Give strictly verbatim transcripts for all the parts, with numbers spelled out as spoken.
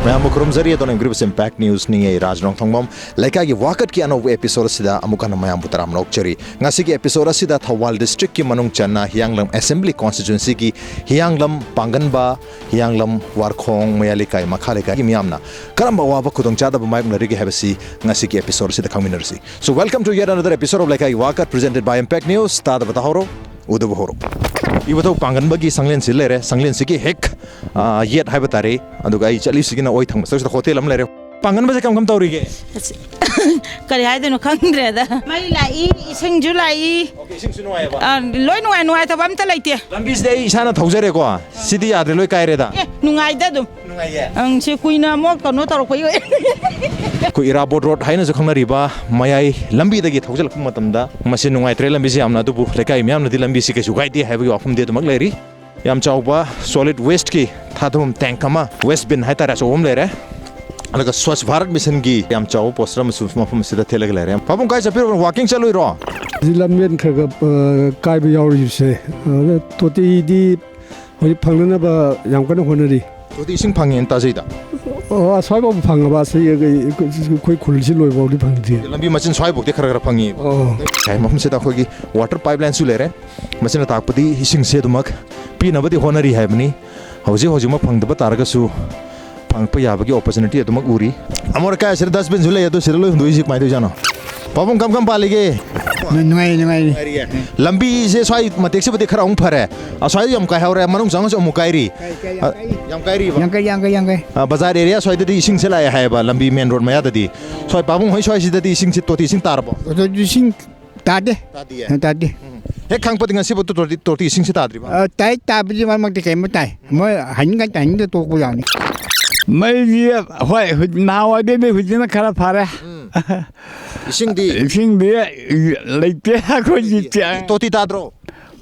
ꯃꯌꯥꯝꯕꯨ ꯈꯨꯔꯨꯝꯖꯔꯤ꯫ ꯑꯗꯣ ꯅꯪꯕꯤꯔꯤꯕꯁꯤ ꯏꯝꯄꯦꯛ ꯅ꯭ꯌꯨꯁꯅꯤ꯫ ꯑꯩ ꯔꯥꯖ ꯔꯣꯡꯊꯣꯡꯕꯝ꯫ ꯂꯩꯀꯥꯏꯒꯤ ꯋꯥꯀꯠꯀꯤ ꯑꯅꯧꯕ ꯑꯦꯄꯤꯁꯣꯗ ꯑꯁꯤꯗ ꯑꯃꯨꯛ ꯍꯟꯅ ꯃꯌꯥꯝꯕꯨ ꯇꯔꯥꯝꯅ ꯑꯣꯛꯆꯔꯤ꯫ ꯉꯁꯤꯒꯤ ꯑꯦꯄꯤꯁꯣꯗ ꯑꯁꯤꯗ ꯊꯧꯕꯥꯜ ꯗꯤꯁꯇ꯭ꯔꯤꯛꯀꯤ ꯃꯅꯨꯡ ꯆꯟꯅ ꯍꯤꯌꯥꯡꯂꯝ ꯑꯦꯁꯦꯝꯕ꯭ꯂꯤ ꯀꯣꯟꯁꯇꯤꯇ꯭ꯋꯦꯟꯁꯤꯒꯤ ꯍꯤꯌꯥꯡꯂꯝ ꯄꯥꯡꯒꯟꯕ, ꯍꯤꯌꯥꯡꯂꯝ ꯋꯥꯔꯈꯣꯡ ꯃꯌꯥ ꯂꯩꯀꯥꯏ, ꯃꯈꯥ ꯂꯩꯀꯥꯏꯒꯤ ꯃꯤꯌꯥꯝꯅ ꯀꯔꯝꯕ ꯑꯋꯥꯕ ꯈꯨꯗꯣꯡꯆꯥꯗꯕ ꯃꯥꯌꯣꯛꯅꯔꯤꯒꯦ ꯍꯥꯏꯕꯁꯤ ꯉꯁꯤꯒꯤ ꯑꯦꯄꯤꯁꯣꯗ ꯑꯁꯤꯗ ꯈꯪꯃꯤꯟꯅꯔꯁꯤ꯫ So welcome to yet another episode of ꯂꯩꯀꯥꯏꯒꯤ ꯋꯥꯀꯠ, presented by Impact News. ꯇꯥꯗꯕ ꯇꯥꯍꯧꯔꯣ, ꯎꯗꯕ ꯍꯧꯔꯣ꯫ ꯏꯕꯨꯙꯧ ꯄꯥꯡꯒꯟꯕꯒꯤ ꯁꯪꯂꯦꯟꯁꯤ ꯂꯩꯔꯦ, ꯁꯪꯂꯦꯟꯁꯤꯒꯤ ꯍꯦꯛ, ꯑ, ꯌꯦꯠ ꯍꯥꯏꯕ ꯇꯥꯔꯦ꯫ ꯑꯗꯨꯒ ꯑꯩ ꯆꯠꯂꯤꯁꯤꯒꯤꯅ ꯑꯣꯏ ꯊꯪꯕ ꯆꯠꯁꯤꯗ ꯍꯣꯇꯦꯜ ꯑꯃ ꯂꯩꯔꯦ꯫ ꯄꯥꯡꯒꯟꯕꯁꯦ ꯀꯔꯝ ꯀꯔꯝ ꯇꯧꯔꯤꯒꯦ? ꯑꯁ, ꯀꯔꯤ ꯍꯥꯏꯗꯣꯏꯅꯣ ꯈꯪꯗ꯭ꯔꯦꯗ꯫ ꯃꯩ ꯂꯥꯛꯏ, ꯏꯁꯤꯡꯁꯨ ꯂꯥꯛꯏ꯫ ꯑꯣꯀꯦ, ꯏꯁꯤꯡꯁꯨ ꯅꯨꯡꯉꯥꯏꯌꯦꯕ? ꯑ, ꯂꯣꯏ ꯅꯨꯡꯉꯥꯏ, ꯅꯨꯡꯉꯥꯏꯇꯕ ꯑꯝꯇ ꯂꯩꯇꯦ꯫ ꯂꯝꯕꯤꯁꯤꯗꯤ ꯑꯩ ꯏꯁꯥꯅ ꯊꯧꯖꯔꯦꯀꯣ꯫ ꯁꯤꯗꯤ ꯌꯥꯗ꯭ꯔꯦ, ꯂꯣꯏ ꯀꯥꯏꯔꯦꯗ꯫ ꯑꯦ, ꯅꯨꯡꯉꯥꯏꯗ ꯑꯗꯨꯝ꯫ ꯅꯨꯡꯉꯥꯏꯌꯦ꯫ ꯑꯪ, ꯁꯤ ꯀꯨꯏꯅ ꯑꯃꯨꯛ ꯀꯩꯅꯣ ꯇꯧꯔꯛꯄꯒꯤ ꯑꯣꯏ-, ꯑꯩꯈꯣꯏ ꯏꯔꯥꯕꯣꯠ ꯔꯣꯗ ꯍꯥꯏꯅꯁꯨ ꯈꯪꯅꯔꯤꯕ ꯃꯌꯥꯏ ꯂꯝꯕꯤꯗꯒꯤ ꯊꯧꯖꯤꯜꯂꯛꯄ ꯃꯇꯝꯗ ꯃꯁꯤ ꯅꯨꯡꯉꯥꯏꯇ꯭ꯔꯦ ꯂꯝꯕꯤꯁꯤ ꯌꯥꯝꯅ, ꯑꯗꯨꯕꯨ ꯂꯩꯀꯥꯏ ꯃꯤꯌꯥꯝꯅꯗꯤ ꯂꯝꯕꯤꯁꯤ ꯀꯩꯁꯨ ꯀꯥꯏꯗꯦ ꯍꯥꯏꯕꯒꯤ ꯋꯥꯐꯝꯗꯤ ꯑꯗꯨꯃꯛ ꯂꯩꯔꯤ꯫ ꯌꯥꯝ ꯆꯥꯎꯕ ꯁꯣꯂꯤꯗ ꯋꯦꯁ꯭ꯠꯀꯤ ꯊꯥꯗꯐꯝ ꯇꯦꯡꯛ ꯑꯃ, ꯋꯦꯁ꯭ꯠ ꯕꯤꯟ ꯍꯥꯏꯇꯥꯔꯦ, ꯑꯆꯧꯕ ꯑꯃ ꯂꯩꯔꯦ꯫ ꯑꯗꯨꯒ ꯁ꯭ꯋꯥꯆ ꯚꯥꯔꯠ ꯃꯤꯁꯟꯒꯤ ꯌꯥꯝ ꯆꯥꯎꯕ ꯄꯣꯁꯇꯔ ꯑꯃꯁꯨ ꯃꯐꯝ ꯑꯁꯤꯗ ꯊꯦꯠꯂꯒ ꯂꯩꯔꯦ꯫ ꯄꯥꯕꯨꯡ, ꯀꯥꯏ ꯆꯠꯄꯤꯔꯨꯕꯅꯣ? ꯋꯥꯀꯤꯡ ꯆꯠꯂꯨꯏꯔꯣ? ꯁꯤ ꯂꯝꯕꯦꯟ ꯈꯔ ꯈꯔ, ꯑ, ꯀꯥꯏꯕ ꯌꯥꯎꯔꯤꯕꯁꯦ, ꯑꯗ ꯇꯣꯇꯤꯗꯤ ꯍꯧꯖꯤꯛ ꯐꯪꯅꯅꯕ ꯌꯥꯝ ꯀꯟꯅ ꯍꯣꯠꯅꯔꯤ꯫ ꯇꯣꯇꯤ ꯏꯁꯤꯡ ꯐꯪꯉꯦꯅ ꯇꯥꯖꯩꯗ꯫ ꯑꯣ, ꯑꯁ꯭ꯋꯥꯏꯐꯥꯎ ꯐꯪꯉꯕ? ꯑꯁꯤ ꯑꯩꯈꯣꯏ ꯈꯨꯜꯁꯤ ꯂꯣꯏꯐꯥꯎꯗꯤ ꯐꯪꯗ꯭ꯔꯤ꯫ ꯂꯝꯕꯤ ꯃꯆꯤꯟ ꯁ꯭ꯋꯥꯏꯐꯥꯎꯗꯤ ꯈꯔ ꯈꯔ ꯐꯪꯉꯦꯕ꯫ ꯑꯣ꯫ ꯉꯁꯥꯏ ꯃꯐꯝꯁꯤꯗ ꯑꯩꯈꯣꯏꯒꯤ ꯋꯥꯇꯔ ꯄꯥꯏꯞ ꯂꯥꯏꯟꯁꯨ ꯂꯩꯔꯦ꯫ ꯃꯁꯤꯅ ꯇꯥꯛꯄꯗꯤ ꯏꯁꯤꯡꯁꯦ ꯑꯗꯨꯃꯛ ꯄꯤꯅꯕꯗꯤ ꯍꯣꯠꯅꯔꯤ ꯍꯥꯏꯕꯅꯤ꯫ ꯍꯧꯖꯤꯛ ꯍꯧꯖꯤꯛꯃꯛ ꯐꯪꯗꯕ ꯇꯥꯔꯒꯁꯨ ꯐꯪꯉꯛꯄ ꯌꯥꯕꯒꯤ ꯑꯣꯄꯣꯔꯆꯨꯅꯤꯇꯤ ꯑꯗꯨꯃꯛ ꯎꯔꯤ꯫ ꯑꯃꯣꯠ ꯑꯀꯥꯏ ꯑꯁꯤꯗ ꯗꯁꯕꯤꯟꯁꯨ ꯂꯩ, ꯑꯗꯨ ꯁꯤꯗ ꯂꯣꯏ ꯍꯨꯟꯗꯣꯛꯏꯁꯤ ꯀꯃꯥꯏꯅ ꯇꯧꯔꯤꯖꯥꯠꯅꯣ? ꯄꯥꯕꯨꯡ, ꯀꯝ ꯀꯝ ꯄꯥꯜꯂꯤꯒꯦ? ꯅꯨꯡꯉꯥꯏꯔꯤ, ꯅꯨꯡꯉꯥꯏꯔꯤ꯫ ꯅꯨꯡꯉꯥꯏꯔꯤꯌꯦ? ꯂꯝꯕꯤꯁꯦ ꯁ꯭ꯋꯥꯏ ꯃꯇꯦꯛꯁꯤꯕꯨꯗꯤ ꯈꯔ ꯑꯃꯨꯛ ꯐꯔꯦ꯫ ꯑꯁ꯭ꯋꯥꯏꯗ ꯌꯥꯝ ꯀꯥꯏꯍꯧꯔꯦ, ꯃꯅꯨꯡ ꯆꯪꯉꯁꯨ ꯑꯃꯨꯛ ꯀꯥꯏꯔꯤ꯫ ꯀꯥꯏ, ꯀꯥꯏ, ꯌꯥꯝ ꯑ, ꯀꯥꯏꯔꯤ꯫ ꯌꯥꯝ ꯀꯥꯏꯔꯤꯕ? ꯌꯥꯝ ꯀꯥꯏ, ꯌꯥꯝ ꯀꯥꯏ, ꯌꯥꯝ ꯀꯥꯏ꯫ ꯑ, ꯕꯖꯥꯔ ꯑꯦꯔꯤꯌꯥ ꯁ꯭ꯋꯥꯏꯗꯗꯤ ꯏꯁꯤꯡꯁꯦ ꯂꯥꯛꯑꯦ ꯍꯥꯏꯌꯦꯕ, ꯂꯝꯕꯤ ꯃꯦꯟ ꯔꯣꯗ ꯃꯌꯥꯗꯗꯤ꯫ ꯁ꯭ꯋꯥꯏ ꯄꯥꯕꯨꯡ ꯍꯣꯏ ꯁ꯭ꯋꯥꯏꯁꯤꯗꯗꯤ ꯏꯁꯤꯡꯁꯦ, ꯇꯣꯇꯤ ꯏꯁꯤꯡ ꯇꯥꯔꯕꯣ? ꯇꯣꯇꯤ ꯏꯁꯤꯡ ꯇꯥꯗꯦ꯫ ꯇꯥꯗꯤꯌꯦ? ꯑ, ꯇꯥꯗꯦ꯫ ꯎꯝ꯫ ꯍꯦꯛ ꯈꯪꯉꯛꯄꯗꯤ ꯉꯁꯤꯐꯥꯎ ꯇꯣꯇꯤ, ꯇꯣꯇꯤ ꯏꯁꯤꯡꯁꯦ ꯇꯥꯗ꯭ꯔꯤꯕ? ꯑ, ꯇꯥꯏ, ꯇꯥꯕꯗꯤ ꯃꯔꯛ ꯃꯔꯛꯇ ꯀꯩꯝꯇ ꯇꯥꯏ꯫ ꯃꯣꯏ ꯍꯥꯏꯅꯤꯡꯀꯥꯟ ꯇꯥꯅꯤꯡꯗ ꯇꯣꯛꯄ ꯌꯥꯎꯅꯤ꯫ ꯃꯩꯁꯤ, ꯍꯣꯏ, ꯍꯧꯖꯤꯛ, ꯅꯍꯥꯟꯋꯥꯏꯗꯩꯗꯤ ꯍꯧꯖꯤꯛꯅ ꯈꯔ ꯐꯔꯦ꯫ ꯎꯝ꯫ ꯏꯁꯤꯡꯗꯤ? ꯏꯁꯤꯡꯗꯤ ꯂꯩꯇꯦ ꯑꯩꯈꯣꯏꯒꯤ ꯆꯦ-, ꯇꯣꯇꯤ ꯇꯥꯗ꯭ꯔꯣ?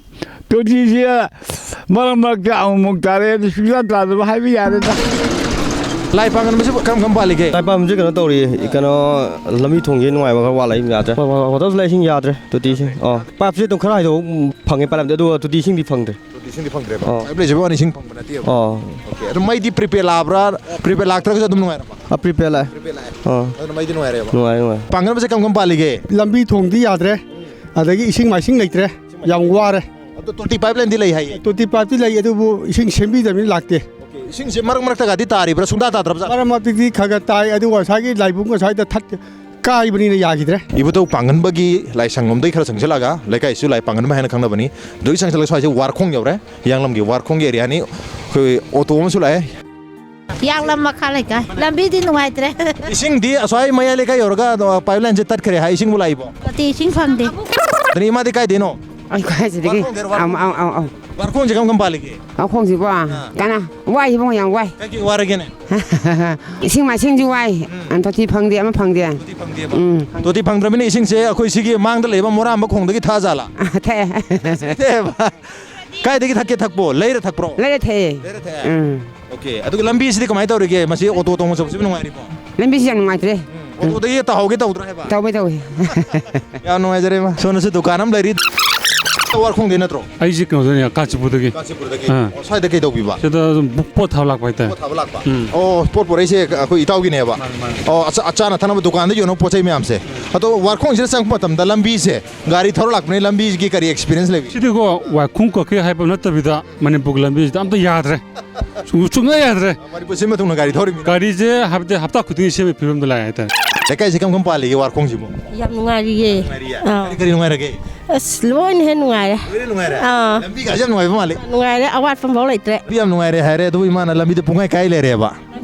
ꯇꯣꯇꯤꯁꯤ ꯃꯔꯛ ꯃꯔꯛꯇ ꯑꯃꯨꯛꯃꯨꯛ ꯇꯥꯔꯦ, ꯑꯗꯨ ꯁꯨꯡꯇꯥ ꯇꯥꯗꯕ ꯍꯥꯏꯕ ꯌꯥꯔꯦꯗ꯫ ꯂꯥꯏ ꯄꯥꯡꯒꯟꯕꯁꯤꯕꯨ ꯀꯔꯝ ꯀꯔꯝ ꯄꯥꯜꯂꯤꯒꯦ? ꯂꯥꯏ ꯄꯥꯡꯒꯟꯕꯁꯤ ꯀꯩꯅꯣ ꯇꯧꯔꯤ, ꯀꯩꯅꯣ, ꯂꯝꯕꯤ ꯊꯣꯡꯁꯤ ꯅꯨꯡꯉꯥꯏꯕ ꯈꯔ ꯋꯥꯠꯂꯛꯏ, ꯌꯥꯗ꯭ꯔꯦ꯫ ꯍꯣ-, ꯍꯣ-, ꯍꯣꯇꯦꯜꯁꯨ ꯂꯩ, ꯏꯁꯤꯡ ꯌꯥꯗ꯭ꯔꯦ, ꯇꯣꯇꯤ ꯏꯁꯤꯡ꯫ ꯑꯣ, ꯄꯥꯏꯞꯁꯤ ꯑꯗꯨꯝ ꯈꯔ ꯍꯥꯏꯗꯣꯛ ꯐꯪꯉꯦ, ꯄꯥꯏꯞ ꯂꯥꯏꯟꯗꯤ, ꯑꯗꯨꯒ ꯇꯣꯇꯤ ꯏꯁꯤꯡꯗꯤ ꯐꯪꯗ꯭ꯔꯦ꯫ ꯏꯁꯤꯡꯗꯤ ꯐꯪꯗ꯭ꯔꯦꯕ? ꯑꯣ꯫ ꯄꯥꯏꯞ ꯂꯩꯖꯕ ꯋꯥꯅꯤ, ꯏꯁꯤꯡ ꯐꯪꯕ ꯅꯠꯇꯦꯕ? ꯑꯣ꯫ ꯑꯣꯀꯦ, ꯑꯗꯣ ꯃꯩꯗꯤ ꯄ꯭ꯔꯤꯄꯦꯗ ꯂꯥꯛꯑꯕ꯭ꯔꯥ? ꯄ꯭ꯔꯤꯄꯦꯗ ꯂꯥꯛꯇ꯭ꯔꯒꯁꯨ ꯑꯗꯨꯝ ꯅꯨꯡꯉꯥꯏꯔꯕ? ꯑ, ꯄ꯭ꯔꯤꯄꯦꯗ ꯂꯥꯛꯑꯦ꯫ ꯄ꯭ꯔꯤꯄꯦꯗ ꯂꯥꯛꯑꯦ꯫ ꯑꯣ꯫ ꯑꯗꯨꯅ ꯃꯩꯗꯤ ꯅꯨꯡꯉꯥꯏꯔꯦꯕ? ꯅꯨꯡꯉꯥꯏ, ꯅꯨꯡꯉꯥꯏ꯫ ꯄꯥꯡꯒꯜꯕꯁꯦ ꯀꯔꯝ ꯀꯔꯝ ꯄꯥꯜꯂꯤꯒꯦ? ꯂꯝꯕꯤ ꯊꯣꯡꯗꯤ ꯌꯥꯗ꯭ꯔꯦ꯫ ꯑꯗꯒꯤ ꯏꯁꯤꯡ ꯃꯥꯏꯁꯤꯡ ꯂꯩꯇ꯭ꯔꯦ꯫ ꯌꯥꯝ ꯋꯥꯔꯦ꯫ ꯑꯗꯣ ꯇꯣꯇꯤ ꯄꯥꯏꯞ ꯂꯥꯏꯟꯗꯤ ꯂꯩ ꯍꯥꯏꯌꯦ? ꯇꯣꯇꯤ ꯄꯥꯏꯞꯇꯤ ꯂꯩ, ꯑꯗꯨꯕꯨ ꯏꯁꯤꯡ ꯁꯦꯝꯕꯤꯗꯕꯅꯤꯅ ꯂꯥꯛꯇꯦ꯫ ꯑꯣꯀꯦ, ꯏꯁꯤꯡꯁꯦ ꯃꯔꯛ ꯃꯔꯛꯇꯒꯗꯤ ꯇꯥꯔꯤꯕ꯭ꯔꯥ? ꯁꯨꯡꯇꯥ ꯇꯥꯗ꯭ꯔꯕ ꯖꯥꯠꯂꯥ? ꯃꯔꯛ ꯃꯔꯛꯇꯗꯤ ꯈꯔ ꯈꯔ ꯇꯥꯏ, ꯑꯗꯨꯒ ꯉꯁꯥꯏꯒꯤ ꯂꯥꯏꯕꯨꯡ ꯉꯁꯥꯏꯗ ꯊꯠ-, ꯀꯥꯏꯕꯅꯤꯅ ꯌꯥꯈꯤꯗ꯭ꯔꯦ꯫ ꯏꯕꯨꯙꯧ ꯄꯥꯡꯒꯟꯕꯒꯤ ꯂꯥꯏꯁꯪ ꯂꯣꯝꯗꯒꯤ ꯈꯔ ꯆꯪꯁꯤꯜꯂꯛꯑꯒ, ꯂꯩꯀꯥꯏꯁꯤꯁꯨ ꯂꯥꯏ ꯄꯥꯡꯒꯟꯕ ꯍꯥꯏꯅ ꯈꯪꯅꯕꯅꯤ꯫ ꯑꯗꯨꯒꯤ ꯆꯪꯁꯤꯜꯂꯒ ꯁ꯭ꯋꯥꯏꯁꯦ ꯋꯥꯔꯈꯣꯡ ꯌꯧꯔꯦ꯫ ꯍꯤꯌꯥꯡꯂꯝꯒꯤ ꯋꯥꯔꯈꯣꯡꯒꯤ ꯑꯦꯔꯤꯌꯥꯅꯤ꯫ ꯑꯩꯈꯣꯏ ꯑꯣꯇꯣ ꯑꯃꯁꯨ ꯂꯥꯛꯑꯦ꯫ ꯍꯤꯌꯥꯡꯂꯝ ꯃꯈꯥ ꯂꯩꯀꯥꯏ꯫ ꯂꯝꯕꯤꯗꯤ ꯅꯨꯡꯉꯥꯏꯇ꯭ꯔꯦ꯫ ꯏꯁꯤꯡꯗꯤ ꯑꯁ꯭ꯋꯥꯏ ꯃꯌꯥꯏ ꯂꯩꯀꯥꯏ ꯌꯧꯔꯒ, ꯑ, ꯄꯥꯏꯞ ꯂꯥꯏꯟꯁꯦ ꯇꯠꯈ꯭ꯔꯦ ꯍꯥꯏ꯫ ꯏꯁꯤꯡꯕꯨ ꯂꯥꯛꯏꯕꯣ? ꯇꯣꯇꯤ ꯏꯁꯤꯡ ꯐꯪꯗꯦ꯫ ꯑꯗꯨꯅ ꯏꯃꯥꯗꯤ ꯀꯥꯏꯗꯩꯅꯣ? ꯑꯩꯈꯣꯏ ꯁꯤꯗꯒꯤ꯫ ꯋꯥꯔꯈꯣꯡꯗꯩꯔꯣ, ꯋꯥꯔꯈꯣꯡ? ꯑꯧ, ꯑꯧ, ꯑꯧ, ꯑꯧ꯫ ꯋꯥꯔꯈꯣꯡꯁꯦ ꯀꯔꯝ ꯀꯔꯝ ꯄꯥꯜꯂꯤꯒꯦ? ꯋꯥꯔꯈꯣꯡꯁꯤꯕꯣ? ꯑꯥ꯫ ꯀꯅꯥ? ꯋꯥꯏ ꯏꯕꯨꯡꯉꯣ, ꯌꯥꯝ ꯋꯥꯏ꯫ ꯀꯩ ꯀꯩ ꯋꯥꯔꯒꯦꯅꯦ? ꯏꯁꯤꯡ ꯃꯥꯏꯁꯤꯡꯁꯨ ꯋꯥꯏ꯫ ꯎꯝ꯫ ꯇꯣꯇꯤ ꯐꯪꯗꯦ, ꯑꯃ ꯐꯪꯗꯦ꯫ ꯇꯣꯇꯤ ꯐꯪꯗꯦꯕ? ꯎꯝ꯫ ꯇꯣꯇꯤ ꯐꯪꯗ꯭ꯔꯕꯅꯤꯅ ꯏꯁꯤꯡꯁꯦ ꯑꯩꯈꯣꯏ ꯁꯤꯒꯤ ꯃꯥꯡꯗ ꯂꯩꯕ ꯃꯣꯔꯥꯝꯕ ꯈꯣꯡꯗꯒꯤ ꯊꯥꯖꯥꯠꯂꯥ? ꯊꯛꯑꯦ꯫ ꯊꯛꯑꯦꯕ? ꯀꯥꯏꯗꯒꯤ ꯊꯛꯀꯦ ꯊꯛꯄꯣ? ꯂꯩꯔ ꯊꯛꯄ꯭ꯔꯣ? ꯂꯩꯔ ꯊꯛꯑꯦ꯫ ꯂꯩꯔ ꯊꯛꯑꯦ? ꯎꯝ꯫ ꯑꯣꯀꯦ꯫ ꯑꯗꯨꯒ ꯂꯝꯕꯤꯁꯤꯗꯤ ꯀꯃꯥꯏꯅ ꯇꯧꯔꯤꯒꯦ? ꯃꯁꯤ ꯑꯣꯇꯣ ꯇꯣꯡꯕ ꯆꯠꯄꯁꯤꯕꯨ ꯅꯨꯡꯉꯥꯏꯔꯤꯕꯣ? ꯂꯝꯕꯤꯁꯤ ꯌꯥꯝ ꯅꯨꯡꯉꯥꯏꯇ꯭ꯔꯦ꯫ ꯎꯝ꯫ ꯑꯣꯇꯣꯗꯒꯤ ꯇꯥꯍꯧꯒꯦ ꯇꯧꯗ꯭ꯔꯥ ꯍꯥꯏꯕ? ꯇꯧꯋꯦ, ꯇꯧꯋꯦ꯫ ꯌꯥꯝ ꯅꯨꯡꯉꯥꯏꯖꯔꯦ, ꯏꯃꯥ꯫ ꯁꯣꯝꯗꯁꯨ ꯗꯨꯀꯥꯟ ꯑꯃ ꯂꯩꯔꯤ꯫ ꯋꯥꯔꯈꯣꯡꯗꯩ ꯅꯠꯇ꯭ꯔꯣ? ꯑꯩꯁꯦ ꯀꯩꯅꯣꯗꯅꯦ, ꯀꯥꯟꯆꯤꯄꯨꯔꯗꯒꯤ꯫ ꯀꯥꯟꯆꯤꯄꯨꯔꯗꯒꯤ? ꯑꯥ꯫ ꯑꯣ, ꯁ꯭ꯋꯥꯏꯗ ꯀꯩ ꯇꯧꯕꯤꯕ? ꯁꯤꯗ ꯑꯗꯨꯝ ꯄꯣꯠ ꯊꯥꯕ ꯂꯥꯛꯄ ꯍꯥꯏꯇꯥꯔꯦ꯫ ꯄꯣꯠ ꯊꯥꯕ ꯂꯥꯛꯄ? ꯎꯝ꯫ ꯑꯣ, ꯄꯣꯠ ꯄꯣꯔꯛꯏꯁꯦ ꯑꯩꯈꯣꯏ ꯏꯇꯥꯎꯒꯤꯅꯦꯕ? ꯃꯥꯅꯤ, ꯃꯥꯅꯤ꯫ ꯑꯣ, ꯑꯆꯥ-, ꯑꯆꯥꯅ ꯊꯛꯅꯕ ꯗꯨꯀꯥꯟꯗ ꯌꯣꯟꯅꯕ ꯄꯣꯠ ꯆꯩ ꯃꯌꯥꯝꯁꯦ꯫ ꯑꯗꯣ ꯋꯥꯔꯈꯣꯡꯁꯤꯗ ꯆꯪꯉꯛꯄ ꯃꯇꯝꯗ ꯂꯝꯕꯤꯁꯦ ꯒꯥꯔꯤ ꯊꯧꯔ ꯂꯥꯛꯄꯅꯦ, ꯂꯝꯕꯤꯒꯤ ꯀꯔꯤ ꯑꯦꯛꯁꯄꯤꯔꯤꯌꯦꯟꯁ ꯂꯩꯕꯤ? ꯁꯤꯗꯤꯀꯣ, ꯋꯥꯏꯈꯣꯡ ꯀꯛꯀꯦ ꯍꯥꯏꯕ ꯅꯠꯇꯕꯤꯗ ꯃꯅꯤꯄꯨꯔꯒꯤ ꯂꯝꯕꯤꯁꯤꯗ ꯑꯝꯇ ꯌꯥꯗ꯭ꯔꯦ꯫ ꯁꯨꯡ-, ꯁꯨꯡꯌꯥ ꯌꯥꯗ꯭ꯔꯦ꯫ ꯃꯅꯤꯄꯨꯔ ꯁꯤꯟꯕ ꯊꯨꯡꯅ ꯒꯥꯔꯤ ꯊꯧꯔꯤꯃꯤꯅ꯫ ꯒꯥꯔꯤꯁꯦ ꯍꯥꯏꯕꯗꯤ ꯍꯞꯇꯥ ꯈꯨꯗꯤꯡꯒꯤ ꯁꯦꯝꯕꯒꯤ ꯐꯤꯕꯝꯗ ꯂꯥꯛꯑꯦ ꯍꯥꯏꯇꯥꯔꯦ꯫ ꯂꯩꯀꯥꯏꯁꯦ ꯀꯔꯝ ꯀꯔꯝ ꯄꯥꯜꯂꯤꯒꯦ ꯋꯥꯔꯈꯣꯡꯁꯤꯕꯨ? ꯌꯥꯝ ꯅꯨꯡꯉꯥꯏꯔꯤꯌꯦ꯫ ꯅꯨꯡꯉꯥꯏꯔꯤꯌꯦ? ꯑꯥ꯫ ꯀꯔꯤ ꯀꯔꯤ ꯅꯨꯡꯉꯥꯏꯔꯒꯦ? ꯑꯁ, ꯂꯣꯏꯅ ꯍꯦꯟꯅ ꯅꯨꯡꯉꯥꯏꯔꯦ꯫ ꯂꯣꯏꯅ ꯅꯨꯡꯉꯥꯏꯔꯦ? ꯑꯥ꯫ ꯂꯝꯕꯤꯒꯁꯦ ꯌꯥꯝ ꯅꯨꯡꯉꯥꯏꯕ ꯃꯥꯜꯂꯤ꯫ ꯅꯨꯡꯉꯥꯏꯔꯦ, ꯑꯋꯥꯠꯄ ꯑꯃꯐꯥꯎ ꯂꯩꯇ꯭ꯔꯦ꯫ ꯂꯝꯕꯤ ꯌꯥꯝ ꯅꯨꯡꯉꯥꯏꯔꯦ ꯍꯥꯏꯔꯦ, ꯑꯗꯨꯕꯨ ꯏꯃꯥꯅ ꯂꯝꯕꯤꯗ ꯄꯨꯡꯀꯥꯏ ꯀꯥꯏ ꯂꯩꯔꯦꯕ꯫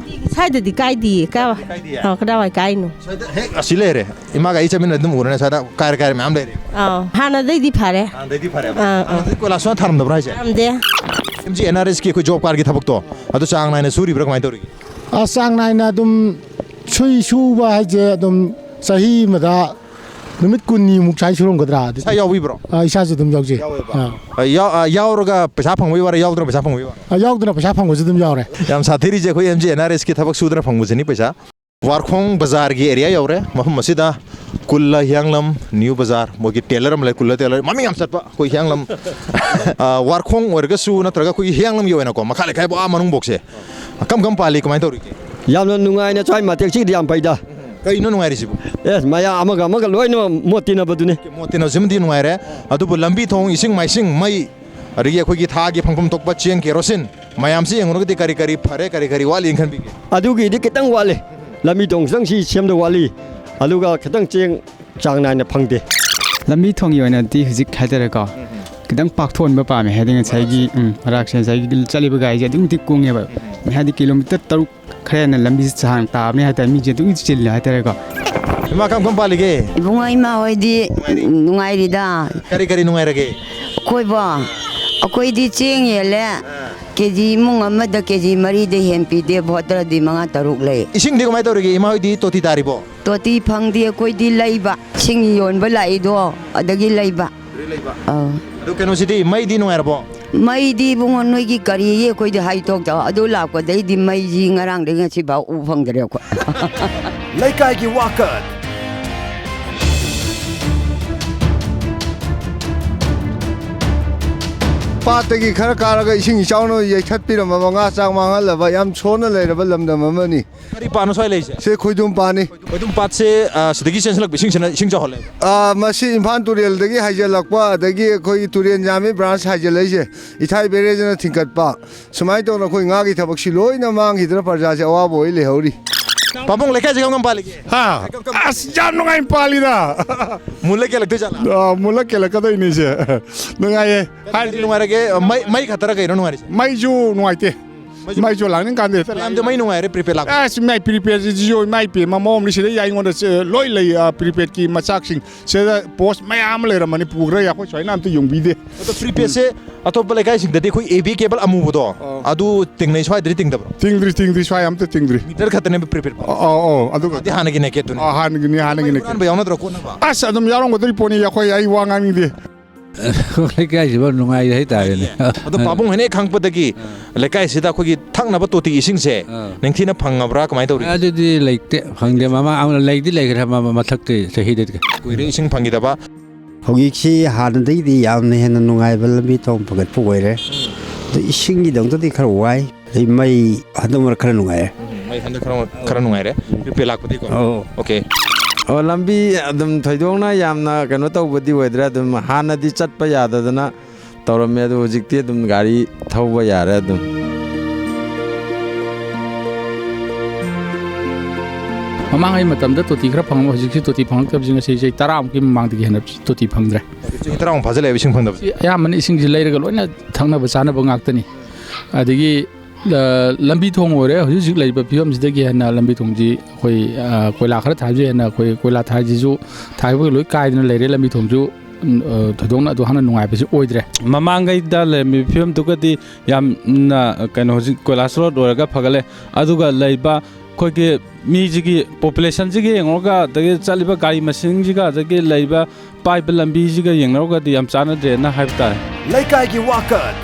ꯁ꯭ꯋꯥꯏꯗꯗꯤ ꯀꯥꯏꯗꯤꯌꯦ, ꯀꯥꯏ-, ꯀꯥꯏꯗꯤꯌꯦ? ꯑꯥ, ꯀꯗꯥꯏꯋꯥꯏ ꯀꯥꯏꯅꯣ? ꯁ꯭ꯋꯥꯏꯗ ꯍꯦꯛ ꯑꯁꯤ ꯂꯩꯔꯦ꯫ ꯏꯃꯥꯒ ꯑꯩ ꯆꯠꯃꯤꯟꯅ ꯑꯗꯨꯝ ꯎꯔꯅꯦ, ꯁ꯭ꯋꯥꯏꯗ ꯀꯥꯏꯔꯦ ꯀꯥꯏꯔꯦ ꯃꯌꯥꯝ ꯂꯩꯔꯦ꯫ ꯑꯥ, ꯍꯥꯟꯅꯗꯩꯗꯤ ꯐꯔꯦ꯫ ꯍꯥꯟꯅꯗꯩꯗꯤ ꯐꯔꯦꯕ? ꯑꯥ, ꯑꯥ꯫ ꯍꯥꯟꯅꯗꯤ ꯀꯣꯏꯂꯥꯁ ꯁꯨꯡꯊꯥ ꯊꯥꯔꯝꯗꯕ꯭ꯔꯥ ꯍꯥꯏꯁꯦ? ꯊꯥꯔꯝꯗꯦ꯫ ꯑꯦꯝ ꯖꯤ ꯑꯦꯟ ꯑꯥꯔ ꯑꯦꯁꯀꯤ ꯑꯩꯈꯣꯏ ꯖꯣꯕ ꯀꯥꯔꯗꯀꯤ ꯊꯕꯛꯇꯣ, ꯑꯗꯨ ꯆꯥꯡ ꯅꯥꯏꯅ ꯁꯨꯔꯤꯕ꯭ꯔꯥ, ꯀꯃꯥꯏꯅ ꯇꯧꯔꯤꯒꯦ? ꯑꯁ, ꯆꯥꯡ ꯅꯥꯏꯅ ꯑꯗꯨꯝ ꯁꯨꯏ꯫ ꯁꯨꯕ ꯍꯥꯏꯁꯦ ꯑꯗꯨꯝ ꯆꯍꯤ ꯑꯃꯗ ꯅꯨꯃꯤꯠ ꯀꯨꯟꯅꯤꯃꯨꯛ ꯁ꯭ꯋꯥꯏ ꯁꯨꯔꯝꯒꯗ꯭ꯔꯥ? ꯏꯁꯥ ꯌꯥꯎꯕꯤꯕ꯭ꯔꯣ? ꯑ, ꯏꯁꯥꯁꯨ ꯑꯗꯨꯝ ꯌꯥꯎꯖꯩ꯫ ꯌꯥꯎꯋꯦꯕ? ꯑꯥ꯫ ꯑ, ꯌꯥꯎ-, ꯑ, ꯌꯥꯎꯔꯒ ꯄꯩꯁꯥ ꯐꯪꯕꯒꯤ ꯋꯥꯔ, ꯌꯥꯎꯗꯅ ꯄꯩꯁꯥ ꯐꯪꯕꯒꯤ ꯋꯥꯔ? ꯑ, ꯌꯥꯎꯗꯅ ꯄꯩꯁꯥ ꯐꯪꯕꯁꯨ ꯑꯗꯨꯝ ꯌꯥꯎꯔꯦ꯫ ꯌꯥꯝ ꯁꯥꯊꯤꯔꯤꯁꯦ ꯑꯩꯈꯣꯏ ꯑꯦꯝ ꯖꯤ ꯑꯦꯟ ꯑꯥꯔ ꯑꯦꯁꯀꯤ ꯊꯕꯛ ꯁꯨꯗꯅ ꯐꯪꯕꯁꯤꯅꯤ ꯄꯩꯁꯥ꯫ ꯋꯥꯔꯈꯣꯡ ꯕꯖꯥꯔꯒꯤ ꯑꯦꯔꯤꯌꯥ ꯌꯧꯔꯦ꯫ ꯃꯐꯝ ꯑꯁꯤꯗ ꯀꯨꯜꯂ ꯍꯤꯌꯥꯡꯂꯝ ꯅ꯭ꯌꯨ ꯕꯖꯥꯔ, ꯃꯣꯏꯒꯤ ꯇꯦꯂꯔ ꯑꯃ ꯂꯩ, ꯀꯨꯜꯂ ꯇꯦꯂꯔ, ꯃꯃꯤꯡ ꯌꯥꯝ ꯆꯠꯄ ꯑꯩꯈꯣꯏ ꯍꯤꯌꯥꯡꯂꯝ꯫ ꯑ, ꯋꯥꯔꯈꯣꯡ ꯑꯣꯏꯔꯒꯁꯨ ꯅꯠꯇ꯭ꯔꯒ ꯑꯩꯈꯣꯏꯒꯤ ꯍꯤꯌꯥꯡꯂꯝꯒꯤ ꯑꯣꯏꯅꯀꯣ, ꯃꯈꯥ ꯂꯩꯀꯥꯏꯕꯨ ꯑꯥ ꯃꯅꯨꯡꯐꯥꯎꯁꯦ ꯀꯝ ꯀꯝ ꯄꯥꯜꯂꯤ, ꯀꯃꯥꯏꯅ ꯇꯧꯔꯤꯒꯦ? ꯌꯥꯝꯅ ꯅꯨꯡꯉꯥꯏꯅ ꯆꯥꯏ, ꯃꯇꯦꯛꯁꯤꯒꯤꯗꯤ ꯌꯥꯝ ꯐꯩꯗ꯫ ꯀꯩꯅꯣ ꯅꯨꯡꯉꯥꯏꯔꯤꯁꯤꯕꯨ? ꯑꯦ, ꯃꯌꯥꯝ ꯑꯃꯒ ꯑꯃꯒ ꯂꯣꯏꯅꯃꯛ ꯃꯣꯠ ꯇꯤꯟꯅꯕꯗꯨꯅꯤ꯫ ꯃꯣꯠ ꯇꯤꯟꯅꯕꯁꯤꯃꯗꯤ ꯅꯨꯡꯉꯥꯏꯔꯦ, ꯑꯗꯨꯕꯨ ꯂꯝꯕꯤ ꯊꯣꯡ, ꯏꯁꯤꯡ ꯃꯥꯏꯁꯤꯡ, ꯃꯩ, ꯑꯗꯒꯤ ꯑꯩꯈꯣꯏꯒꯤ ꯊꯥꯒꯤ ꯐꯪꯐꯝ ꯊꯣꯛꯄ ꯆꯦꯡ, ꯀꯦꯔꯣꯁꯤꯟ ꯃꯌꯥꯝꯁꯤ ꯌꯦꯡꯉꯨꯔꯒꯗꯤ ꯀꯔꯤ ꯀꯔꯤ ꯐꯔꯦ, ꯀꯔꯤ ꯀꯔꯤ ꯋꯥꯠꯂꯤꯅ ꯈꯟꯕꯤꯒꯦ? ꯑꯗꯨꯒꯤꯗꯤ ꯈꯤꯇꯪ ꯋꯥꯠꯂꯤ꯫ ꯂꯝꯕꯤ ꯊꯣꯡ ꯈꯤꯇꯪ ꯁꯤ ꯁꯦꯝꯗꯧ ꯋꯥꯠꯂꯤ꯫ ꯑꯗꯨꯒ ꯈꯤꯇꯪ ꯆꯦꯡ ꯆꯥꯡ ꯅꯥꯏꯅ ꯐꯪꯗꯦ꯫ ꯂꯝꯕꯤ ꯊꯣꯡꯒꯤ ꯑꯣꯏꯅꯗꯤ ꯍꯧꯖꯤꯛ ꯍꯥꯏꯇꯥꯔꯦꯀꯣ, ꯈꯤꯇꯪ ꯄꯥꯛꯊꯣꯛꯍꯟꯕ ꯄꯥꯝꯃꯦ꯫ ꯍꯥꯏꯗꯤ ꯉꯁꯥꯏꯒꯤ, ꯎꯝ, ꯃꯔꯥꯛꯁꯦ ꯉꯁꯥꯏꯒꯤ ꯆꯠꯂꯤꯕ ꯒꯥꯔꯤꯁꯦ ꯑꯗꯨꯛꯀꯤ ꯃꯇꯤꯛ ꯀꯨꯡꯉꯦꯕ꯫ ꯍꯥꯏꯗꯤ ꯀꯤꯂꯣꯃꯤꯇꯔ ꯇꯔꯨꯛ ꯈꯔ ꯍꯦꯟꯅ ꯂꯝꯕꯤꯁꯦ ꯁꯥꯡ ꯇꯥꯕꯅꯤ ꯍꯥꯏꯇꯥꯔꯦ, ꯃꯤꯁꯦ ꯑꯗꯨꯛꯀꯤ ꯃꯇꯤꯛ ꯆꯤꯜꯂꯦ ꯍꯥꯏꯇꯥꯔꯦꯀꯣ꯫ ꯏꯃꯥ, ꯀꯔꯝ ꯀꯔꯝ ꯄꯥꯜꯂꯤꯒꯦ? ꯏꯕꯨꯡꯉꯣ, ꯏꯃꯥ ꯍꯣꯏꯗꯤ ꯅꯨꯡꯉꯥꯏꯔꯤꯗ꯫ ꯀꯔꯤ ꯀꯔꯤ ꯅꯨꯡꯉꯥꯏꯔꯒꯦ? ꯑꯩꯈꯣꯏꯕꯣ, ꯑꯩꯈꯣꯏꯗꯤ ꯆꯦꯡ ꯌꯦꯜꯂꯦ꯫ ꯀꯦ ꯖꯤ ꯏꯃꯨꯡ ꯑꯃꯗ ꯀꯦ ꯖꯤ ꯃꯔꯤꯗꯩ ꯍꯦꯟ ꯄꯤꯗꯦ, ꯚꯣꯇꯔꯗꯤ ꯃꯉꯥ ꯇꯔꯨꯛ ꯂꯩ꯫ ꯏꯁꯤꯡꯗꯤ ꯀꯃꯥꯏꯅ ꯇꯧꯔꯤꯒꯦ? ꯏꯃꯥ ꯍꯣꯏꯗꯤ ꯇꯣꯇꯤ ꯇꯥꯔꯤꯕꯣ? ꯇꯣꯇꯤ ꯐꯪꯗꯦ, ꯑꯩꯈꯣꯏꯗꯤ ꯂꯩꯕ꯫ ꯏꯁꯤꯡ ꯌꯣꯟꯕ ꯂꯥꯛꯏꯗꯣ ꯑꯗꯒꯤ ꯂꯩꯕ꯫ ꯑꯗꯨꯗꯩ ꯂꯩꯕ꯫ ꯑꯧ꯫ ꯑꯗꯨ ꯀꯩꯅꯣꯁꯤꯗꯤ, ꯃꯩꯗꯤ ꯅꯨꯡꯉꯥꯏꯔꯕꯣ? ꯃꯩꯗꯤ ꯏꯕꯨꯡꯉꯣ, ꯅꯣꯏꯒꯤ ꯀꯔꯤꯒꯤ ꯑꯩꯈꯣꯏꯗꯤ ꯍꯥꯏ ꯇꯣꯛ ꯇꯧ꯫ ꯑꯗꯨ ꯂꯥꯛꯄꯗꯩꯗꯤ ꯃꯩꯁꯤ ꯉꯔꯥꯡꯗꯩ ꯉꯁꯤꯐꯥꯎ ꯎ ꯐꯪꯗ꯭ꯔꯦ ꯑꯩꯈꯣꯏ꯫ ꯂꯩꯀꯥꯏꯒꯤ ꯋꯥꯀꯠ꯫ ꯄꯥꯠꯇꯒꯤ ꯈꯔ ꯀꯥꯔꯒ ꯏꯁꯤꯡ ꯏꯆꯥꯎꯅ ꯌꯩꯊꯠꯄꯤꯔꯝꯃꯕ, ꯉꯥ ꯆꯥꯛ ꯃꯥꯡꯍꯜꯂꯕ ꯌꯥꯝ ꯁꯣꯟꯅ ꯂꯩꯔꯕ ꯂꯝꯗꯝ ꯑꯃꯅꯤ꯫ ꯀꯔꯤ ꯄꯥꯠꯅꯣ ꯁ꯭ꯋꯥꯏ ꯂꯩꯔꯤꯁꯦ? ꯁꯤ ꯈꯣꯏꯗꯨꯝ ꯄꯥꯠꯅꯤ꯫ ꯈꯣꯏꯗꯨꯝ ꯄꯥꯠꯁꯦ, ꯑ, ꯁꯤꯗꯒꯤ ꯆꯦꯟꯁꯤꯜꯂꯛꯄ ꯏꯁꯤꯡꯁꯤꯅ ꯏꯁꯤꯡ ꯆꯥꯎꯍꯜꯂꯦ꯫ ꯑ, ꯃꯁꯤ ꯏꯝꯐꯥꯜ ꯇꯨꯔꯦꯜꯗꯒꯤ ꯍꯥꯏꯖꯤꯜꯂꯛꯄ, ꯑꯗꯒꯤ ꯑꯩꯈꯣꯏꯒꯤ ꯇꯨꯔꯦꯜ ꯌꯥꯝꯃꯤ ꯕ꯭ꯔꯥꯟꯁ ꯍꯥꯏꯖꯤꯜꯂꯛꯏꯁꯦ, ꯏꯊꯥꯏ ꯕꯦꯔꯦꯖꯅ ꯊꯤꯡꯒꯠꯄ, ꯁꯨꯃꯥꯏꯅ ꯇꯧꯗꯅ ꯑꯩꯈꯣꯏ ꯉꯥꯒꯤ ꯊꯕꯛꯁꯤ ꯂꯣꯏꯅ ꯃꯥꯡꯈꯤꯗꯅ ꯄ꯭ꯔꯖꯥꯁꯦ ꯑꯋꯥꯕ ꯑꯣꯏ ꯂꯩꯍꯧꯔꯤ꯫ ꯄꯥꯕꯨꯡ, ꯂꯩꯀꯥꯏꯁꯦ ꯀꯔꯝ ꯀꯔꯝ ꯄꯥꯜꯂꯤꯒꯦ? ꯍꯥ? ꯑꯁ, ꯌꯥꯝ ꯅꯨꯡꯉꯥꯏꯅ ꯄꯥꯜꯂꯤꯗ꯫ ꯃꯨꯜꯂ ꯀꯦꯜꯂꯛꯇꯣꯏ ꯖꯥꯠꯂꯥ? ꯑ, ꯃꯨꯜꯂ ꯀꯦꯜꯂꯛꯀꯗꯣꯏꯅꯤꯁꯦ꯫ ꯅꯨꯡꯉꯥꯏꯌꯦ꯫ ꯀꯔꯤ ꯅꯨꯡꯉꯥꯏꯔꯒꯦ? ꯃꯩ, ꯃꯩ ꯈꯛꯇꯔ ꯀꯩꯅꯣ ꯅꯨꯡꯉꯥꯏꯔꯤꯁꯦ? ꯃꯩꯁꯨ ꯅꯨꯡꯉꯥꯏꯇꯦ꯫ ꯃꯩꯁꯨ ꯃꯩꯁꯨ ꯂꯥꯛꯅꯤꯡ ꯀꯥꯟꯗ ꯍꯦꯛꯇ ꯂꯥꯛꯑꯦ꯫ ꯃꯌꯥꯝꯗꯣ ꯃꯩ ꯅꯨꯡꯉꯥꯏꯔꯦ, ꯄ꯭ꯔꯤꯄꯦꯗ ꯂꯥꯛꯄ꯫ ꯑꯁ, ꯃꯥꯏ ꯄ꯭ꯔꯤꯄꯦꯗꯁꯤꯁꯨ ꯏꯃꯥꯏ ꯄꯦꯝꯃ ꯃꯑꯣꯡꯅꯤ꯫ ꯁꯤꯗ ꯑꯩꯉꯣꯟꯗ ꯆꯦ-, ꯂꯣꯏ ꯂꯩ, ꯑ, ꯄ꯭ꯔꯤꯄꯦꯗꯀꯤ ꯃꯆꯥꯛꯁꯤꯡ꯫ ꯁꯤꯗ ꯄꯣꯁ ꯃꯌꯥꯝ ꯑꯃ ꯂꯩꯔꯝꯃꯅꯤ, ꯄꯨꯈ꯭ꯔ ꯑꯩꯈꯣꯏ ꯁ꯭ꯋꯥꯏꯅ ꯑꯝꯇ ꯌꯦꯡꯕꯤꯗꯦ꯫ ꯑꯗꯣ ꯄ꯭ꯔꯤꯄꯦꯗꯁꯦ ꯑꯇꯣꯞꯄ ꯂꯩꯀꯥꯏꯁꯤꯡꯗꯗꯤ ꯑꯩꯈꯣꯏ ꯑꯦ ꯕꯤ ꯀꯦꯕꯜ ꯑꯃꯨꯕꯗꯣ, ꯑꯥ꯫ ꯑꯗꯨ ꯇꯤꯡꯅꯩ, ꯁ꯭ꯋꯥꯏꯗꯗꯤ ꯇꯤꯡꯗꯕ꯭ꯔꯣ? ꯇꯤꯡꯗ꯭ꯔꯤ, ꯇꯤꯡꯗ꯭ꯔꯤ, ꯁ꯭ꯋꯥꯏ ꯑꯝꯇ ꯇꯤꯡꯗ꯭ꯔꯤ꯫ ꯃꯤꯇꯔ ꯈꯛꯇꯅꯦꯕ ꯄ꯭ꯔꯤꯄꯦꯗ ꯄꯥꯜꯂꯤꯁꯦ? ꯑꯧ, ꯑꯧ, ꯑꯗꯨꯒ ꯑꯗꯤ ꯍꯥꯟꯅꯒꯤ ꯅꯦꯀꯦꯠꯇꯨꯅꯦ? ꯑꯥ, ꯍꯥꯟꯅꯒꯤꯅꯤ, ꯍꯥꯟꯅꯒꯤ ꯃꯩ ꯅꯦꯀꯦꯠ꯫ ꯍꯨꯔꯥꯟꯕ ꯌꯥꯎꯅꯗ꯭ꯔꯣ ꯀꯣꯟꯅꯕ? ꯑꯁ, ꯑꯗꯨꯝ ꯌꯥꯎꯔꯝꯒꯗꯣꯔꯤ ꯄꯣꯠꯅꯤ, ꯑꯩꯈꯣꯏ, ꯑꯩ ꯋꯥ ꯉꯥꯡꯅꯤꯡꯗꯦ꯫ ꯂꯩꯀꯥꯏꯁꯤꯐꯥꯎ ꯅꯨꯡꯉꯥꯏꯔꯦ ꯍꯥꯏꯇꯥꯔꯦꯅꯦ꯫ ꯑꯗꯣ ꯄꯥꯕꯨꯡ ꯍꯣꯏꯅ ꯍꯦꯛ ꯈꯪꯉꯛꯄꯗꯒꯤ ꯂꯩꯀꯥꯏꯁꯤꯗ ꯑꯩꯈꯣꯏꯒꯤ ꯊꯛꯅꯕ ꯇꯣꯇꯤ ꯏꯁꯤꯡꯁꯦ ꯑꯥ꯫ ꯅꯤꯡꯊꯤꯅ ꯐꯪꯉꯕ꯭ꯔꯥ, ꯀꯃꯥꯏꯅ ꯇꯧꯔꯤ? ꯑꯗꯨꯗꯤ ꯂꯩꯇꯦ, ꯐꯪꯗꯦ꯫ ꯃꯃꯥꯡ ꯑꯃ ꯂꯩꯗꯤ ꯂꯩꯈ꯭ꯔꯦ, ꯃꯃꯥꯡ ꯃꯊꯛꯇꯤ ꯆꯍꯤꯗꯗꯤ꯫ ꯀꯨꯏꯔꯦ ꯏꯁꯤꯡ ꯐꯪꯈꯤꯗꯕ꯫ ꯍꯧꯖꯤꯛꯁꯤ ꯍꯥꯟꯅꯗꯒꯤꯗꯤ ꯌꯥꯝꯅ ꯍꯦꯟꯅ ꯅꯨꯡꯉꯥꯏꯕ ꯂꯝꯕꯤ ꯊꯣꯡ ꯐꯒꯠꯄ ꯑꯣꯏꯔꯦ꯫ ꯑꯗꯨ ꯏꯁꯤꯡꯒꯤꯗꯃꯛꯇꯗꯤ ꯈꯔ ꯋꯥꯏ꯫ ꯑꯗꯩ ꯃꯩ ꯍꯟꯗꯛ ꯃꯔꯛ ꯈꯔ ꯅꯨꯡꯉꯥꯏꯔꯦ꯫ ꯃꯩ ꯍꯟꯗꯛ ꯈꯔ ꯈꯔ ꯅꯨꯡꯉꯥꯏꯔꯦ, ꯄ꯭ꯔꯤꯄꯦꯗ ꯂꯥꯛꯄꯗꯤꯀꯣ꯫ ꯑꯧ꯫ ꯑꯣꯀꯦ꯫ ꯑꯣ, ꯂꯝꯕꯤ ꯑꯗꯨꯝ ꯊꯣꯏꯗꯣꯛꯅ ꯌꯥꯝꯅ ꯀꯩꯅꯣ ꯇꯧꯕꯗꯤ ꯑꯣꯏꯗ꯭ꯔꯦ꯫ ꯑꯗꯨꯝ ꯍꯥꯟꯅꯗꯤ ꯆꯠꯄ ꯌꯥꯗꯗꯅ ꯇꯧꯔꯝꯃꯦ, ꯑꯗꯨ ꯍꯧꯖꯤꯛꯇꯤ ꯑꯗꯨꯝ ꯒꯥꯔꯤ ꯊꯧꯕ ꯌꯥꯔꯦ ꯑꯗꯨꯝ꯫ ꯃꯃꯥꯡꯉꯩ ꯃꯇꯝꯗ ꯇꯣꯇꯤ ꯈꯔ ꯐꯪꯉꯝꯕ, ꯍꯧꯖꯤꯛꯁꯤ ꯇꯣꯇꯤ ꯐꯪꯉꯛꯇꯕꯁꯤ ꯉꯁꯤ ꯆꯍꯤ ꯇꯔꯥꯃꯨꯛꯀꯤ ꯃꯃꯥꯡꯗꯒꯤ ꯍꯦꯟꯅ ꯇꯣꯇꯤ ꯐꯪꯗ꯭ꯔꯦ꯫ ꯆꯍꯤ ꯇꯔꯥꯃꯨꯛ ꯐꯥꯖꯤꯜꯂꯛꯑꯦꯕ ꯏꯁꯤꯡ ꯐꯪꯗꯕꯁꯦ꯫ ꯁꯤ ꯑꯌꯥꯝꯕꯅ ꯏꯁꯤꯡꯁꯤ ꯂꯩꯔꯒ ꯂꯣꯏꯅ ꯊꯛꯅꯕ ꯆꯥꯅꯕ ꯉꯥꯛꯇꯅꯤ꯫ ꯑꯗꯒꯤ ꯑ, ꯂꯝꯕꯤ ꯊꯣꯡ ꯑꯣꯏꯔꯦ, ꯍꯧꯖꯤꯛ ꯍꯧꯖꯤꯛ ꯂꯩꯔꯤꯕ ꯐꯤꯕꯝꯁꯤꯗꯒꯤ ꯍꯦꯟꯅ ꯂꯝꯕꯤ ꯊꯣꯡꯁꯤ ꯑꯩꯈꯣꯏ, ꯑ, ꯀꯣꯏꯂꯥ ꯈꯔ ꯊꯥꯕꯁꯤ ꯍꯦꯟꯅ ꯑꯩꯈꯣꯏ ꯀꯣꯏꯂꯥ ꯊꯥꯁꯤꯁꯨ ꯊꯥꯕꯒꯤ ꯂꯣꯏ ꯀꯥꯏꯗꯅ ꯂꯩꯔꯦ꯫ ꯂꯝꯕꯤ ꯊꯣꯡꯁꯨ, ꯎꯝ, ꯑ, ꯊꯣꯏꯗꯣꯛꯅ ꯑꯗꯨ ꯍꯥꯟꯅ ꯅꯨꯡꯉꯥꯏꯕꯁꯤ ꯑꯣꯏꯗ꯭ꯔꯦ꯫ ꯃꯃꯥꯡꯈꯩꯗ ꯂꯩꯔꯝꯃꯤꯕ ꯐꯤꯕꯝꯗꯨꯒꯗꯤ ꯌꯥꯝꯅ, ꯀꯩꯅꯣ, ꯍꯧꯖꯤꯛ ꯀꯣꯏꯂꯥꯁ ꯔꯣꯗ ꯑꯣꯏꯔꯒ ꯐꯒꯠꯂꯦ꯫ ꯑꯗꯨꯒ ꯂꯩꯕ ꯑꯩꯈꯣꯏꯒꯤ ꯃꯤꯁꯤꯒꯤ ꯄꯣꯄꯨꯂꯦꯁꯟꯁꯤꯒ ꯌꯦꯡꯉꯨꯔꯒ, ꯑꯗꯒꯤ ꯆꯠꯂꯤꯕ ꯒꯥꯔꯤ ꯃꯁꯤꯡꯁꯤꯒ, ꯑꯗꯒꯤ ꯂꯩꯕ ꯄꯥꯏꯕ ꯂꯝꯕꯤꯁꯤꯒ ꯌꯦꯡꯅꯔꯨꯔꯒꯗꯤ ꯌꯥꯝ ꯆꯥꯟꯅꯗ꯭ꯔꯦꯅ ꯍꯥꯏꯕ ꯇꯥꯔꯦ꯫ ꯂꯩꯀꯥꯏꯒꯤ ꯋꯥꯀꯠ꯫